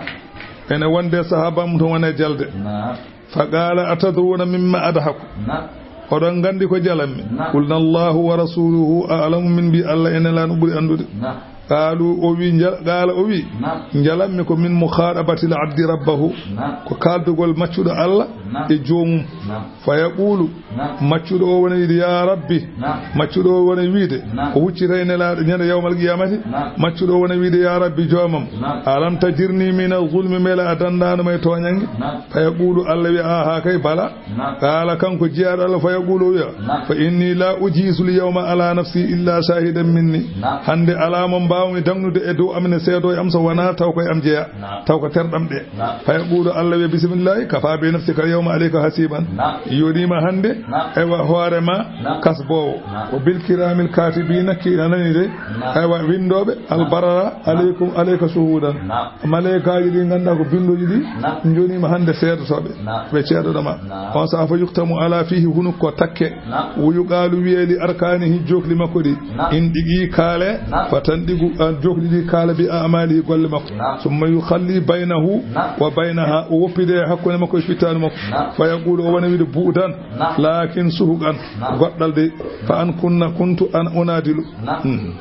ene wonde sahaaba mum to wone jalde. Naam. Fa qala, atadruna mimma adhaku? Naam. Oɗon nganndi ko jalammi? Naam. Qulna, Allahu wa rasuluhu a'lamu, min mbi, Allah e Nelaaɗo ɓuri anndude. Naam. Qaalu, o wi, nja-, qaala, o wi, naam, njalammi ko min mukhatabatil abdi rabbahu, naam, ko kaaldugol maccuɗo Allah, naam, e joomum. Naam. Fa yaqulu, naam, maccuɗo o wona wiide, ya rabbi. Naam. Maccuɗo o wona wiide, naam, o huccita e Nelaaɗo ñande yawmal qiyamati. Naam. Maccuɗo o wona wiide, ya rabbi, joomam, naam, alam tajirni min az-zulmi, mbele a danndaano ma e tooñannge? Naam. Fa yaqulu, Allah wiya, aha kay, bala. Naam. Qaala, kanko jiyaaɗo Allah, fa yaqulu, o wiya, naam, fa inni la ujizu l-yawma ala nafsi illa shahidan minni. Naam. Hannde alaa mo mbaawmi dagnude e dow am ne seedo e am so wonaa taw ko e am jeyaa, naam, taw ko terɗam ɗe. Naam. Fa yaqulu, Allah wiya, bismillahi, kafa bi nafsika l-yawma alayka hasiban. Naam. Yonii ma hannde, naam, ewa hoore ma, naam, kasboowo. Naam. Wa bil kiramil katibina, kiina nani de, naam, ewa winndooɓe, naam, albarara, naam, alaykum, alayka shuhudan. Naam. Maleykaaji ɗi ngannduɗaa ko binndooji ɗi, naam, njoniima hannde seedotooɓe, naam, ɓe ceedoɗo ma. Naam. On sahaa fa yuktamu ala fihi, hunuko takke. Naam. Wo yuqaalu, wiyee, li arkaanihi, jookli makko ɗi. Naam. In ɗiɗi kaale, naam, fa tanɗigu, an jookli ɗi kaala bi a'maalihi, golle makko. Naam. Summa yukhalli baynahu, naam, wa baynaha, o woppide hakkunde makko e fittaandu makko. Naam. Fa yaqulu, o wona wiide bu'dan, naam, laakin suhuqan, naam, goɗɗal de, fa an kunna kuntu an unadilu. Naam. Hmm.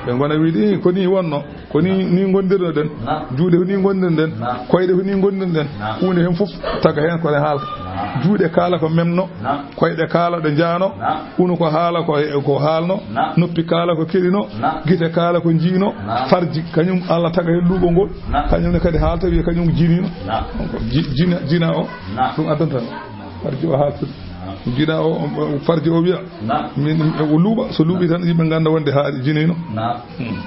Ɓe ngona wiide, "Ii, ko nii wonno, ko nii, nii ngondirno-ɗen. Naam. Juuɗe ko nii ngondirno-ɗen, naam, koyɗe ko nii ngondirno-ɗen." Naam. Huunde heen fof taga heen ko ne haalta. Naam. Juuɗe kaala ko memno, naam, koyɗe kaala ɗo njaano, naam, hunuko haala ko, ko haalno, naam, noppi kaala ko keɗino, naam, gite kaala ko njiino, naam, farji kañum Allah taga heen luuɓol ngol, naam, kañum ne kadi haalta wiya kañum jiniino. Naam. Donc, ji-, jina, jina o, naam, ɗum addanta farji o haaltude. Naam. Jina o, o, farji o wiya, naam, min, o luuɓa, so luuɓi tan yimɓe ngannda wonde haa jiniino. Naam. Hmm.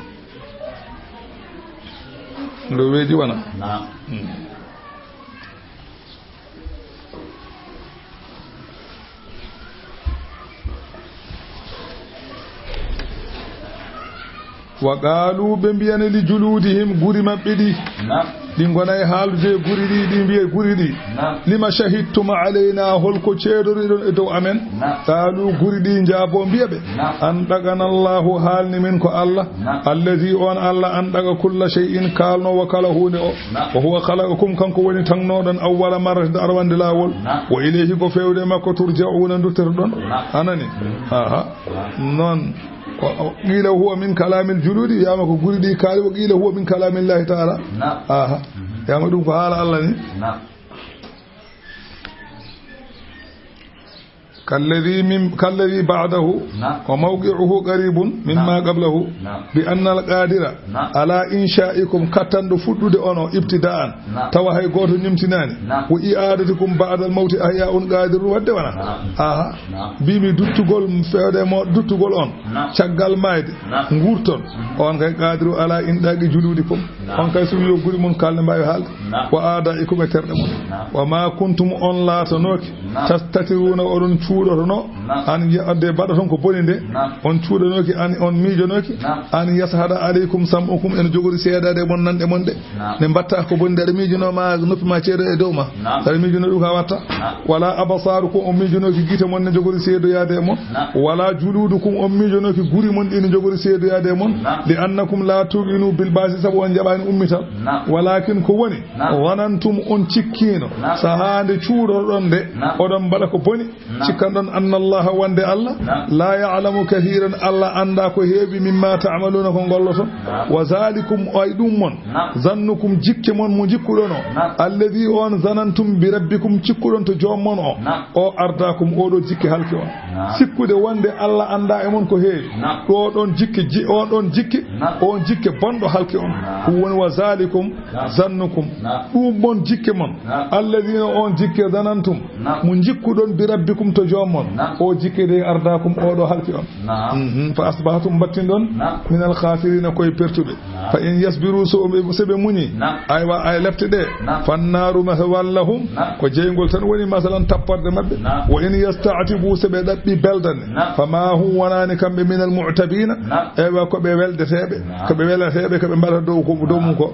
Ndo weeji wona. Naam. Hmm. Wa qaalu, ɓe mbiyani, li juluudihim, guri maɓɓe ɗi. Naam. Ɗi ngona e haaldude e guri ɗi, ɗi mbiya guri ɗi. Naam. Lima shahidtum alayna, holko ceedoriɗon e dow amen? Naam. Qaalu, guri ɗi njaabo mbiya ɓe. Naam. Antaqana Allahu, haalni min ko Allah. Naam. Alladhi, on Allah, antaqa kulla shay'in, kaalnoowo kala huunde o. Naam. Wa huwa khalaqakum, kanko woni tagnooɗon, awwala marratin, arwande laawol. Naam. Wa ilayhi, ko feewde makko, turja'una, nduttotoɗon. Naam. Anani? Mm. Aha. Naam. Noon. O, o, qila huwa min kalamil juludi, wiyama ko guri ɗi kaali, wa qila huwa min kalamillahi taala. Naam. Aha. Mhm. Wiyama ɗum ko haala Allah ni. Naam. Kalladhi min, kalladhi ba'dahu, naam, wa mawqi'uhu qaribun mimma, naam, qablahu, naam, bi anna al-qadira, naam, ala insha'ikum, kattanɗo fuɗɗude on o ibtida'an, naam, tawa hay gooto nimtinaani, naam, wa i'adatikum ba'da al-mawti ahya'un qadirun, wadde wona. Naam. Aha. Naam. Mbimi duttugol feewde mo, duttugol on, naam, caggal mayde, naam, nguurton, mhm, on kay qadiru ala indaqi juludikum. Naam. On kay sumi yo guri mon kalde mbaawi haalde. Naam. Wa a'da'ikum e terɗe mon. Naam. Wa ma kuntum, on laatanooki, naam, tastatiruna, oɗon cuuɗotono, naam, an ya-, de mbaɗaton ko boni nde, naam, on cuuɗanooki, an on miijanooki, naam, an yashhada alaykum sam'ukum, ene jogori seedaade mon nanɗe mon ɗe. Naam. Ne mbatta ko boni nde, aɗa miijanoo ma noppi ma ceedo e dow ma. Naam. Aɗa miijanoo ɗum ka watta. Naam. Wala absarukum, on miijanooki gite mon ne jogori seedoyaade e mon. Naam. Wala juludukum, on miijanooki guri mon ɗi ne jogori seedoyaade e mon. Naam. Li annakum la tuqinu bil ba'si, sabu on jaɓaani ummital. Naam. Walakin ko woni, naam, zanantum, on cikkiino, naam, sahaa nde cuuɗoɗon nde, naam, oɗon mbaɗa ko boni, naam, cikkanɗon anna Allaha, wonde Allah, naam, la ya'lamu kathiran, Allah annda ko heewi, mimma ta'maluna, ko ngolloton. Naam. Wa zalikum, ay ɗum mon, naam, zannukum, jikke mon mo jikkuɗon o, naam, alladhi, on, zanantum bi rabbikum, cikkuɗon to joom mon o, naam, o ardakum, oɗo jikke halki on. Naam. Sikkude wonde Allah annda e mon ko heewi. Naam. Ɗo ɗon jikke ji-, o ɗon jikke, naam, on jikke bonɗo halki on. Naam. Ɗum woni wa zalikum, naam, zannukum. Naam. Ɗum mon jikke mon. Naam. Alladhina, on jikke, zanantum, naam, mo jikkuɗon bi rabbikum to joom mon. Naam. O jikke de ardakum, oɗo halki on. Naam. Mhm. Fa asbahtum, mbattinɗon, naam, minal khasirina, koye pertuɓe. Naam. Fa in yasbiru, so ɓe, so ɓe muñi, naam, aywa, ay lepte ɗe, naam, fannaaru mathwan lahum, naam, ko jeyngol tan woni masalan tapporde maɓɓe. Naam. Wa in yasta'tibu, so ɓe ɗaɓɓi beldande, naam, fama hum, wonaani kamɓe, minal mu'tabina, naam, aywa, ko ɓe weldeteeɓe, naam, ko ɓe weleteeɓe, ko ɓe mbaɗata dow ko, dow mum ko.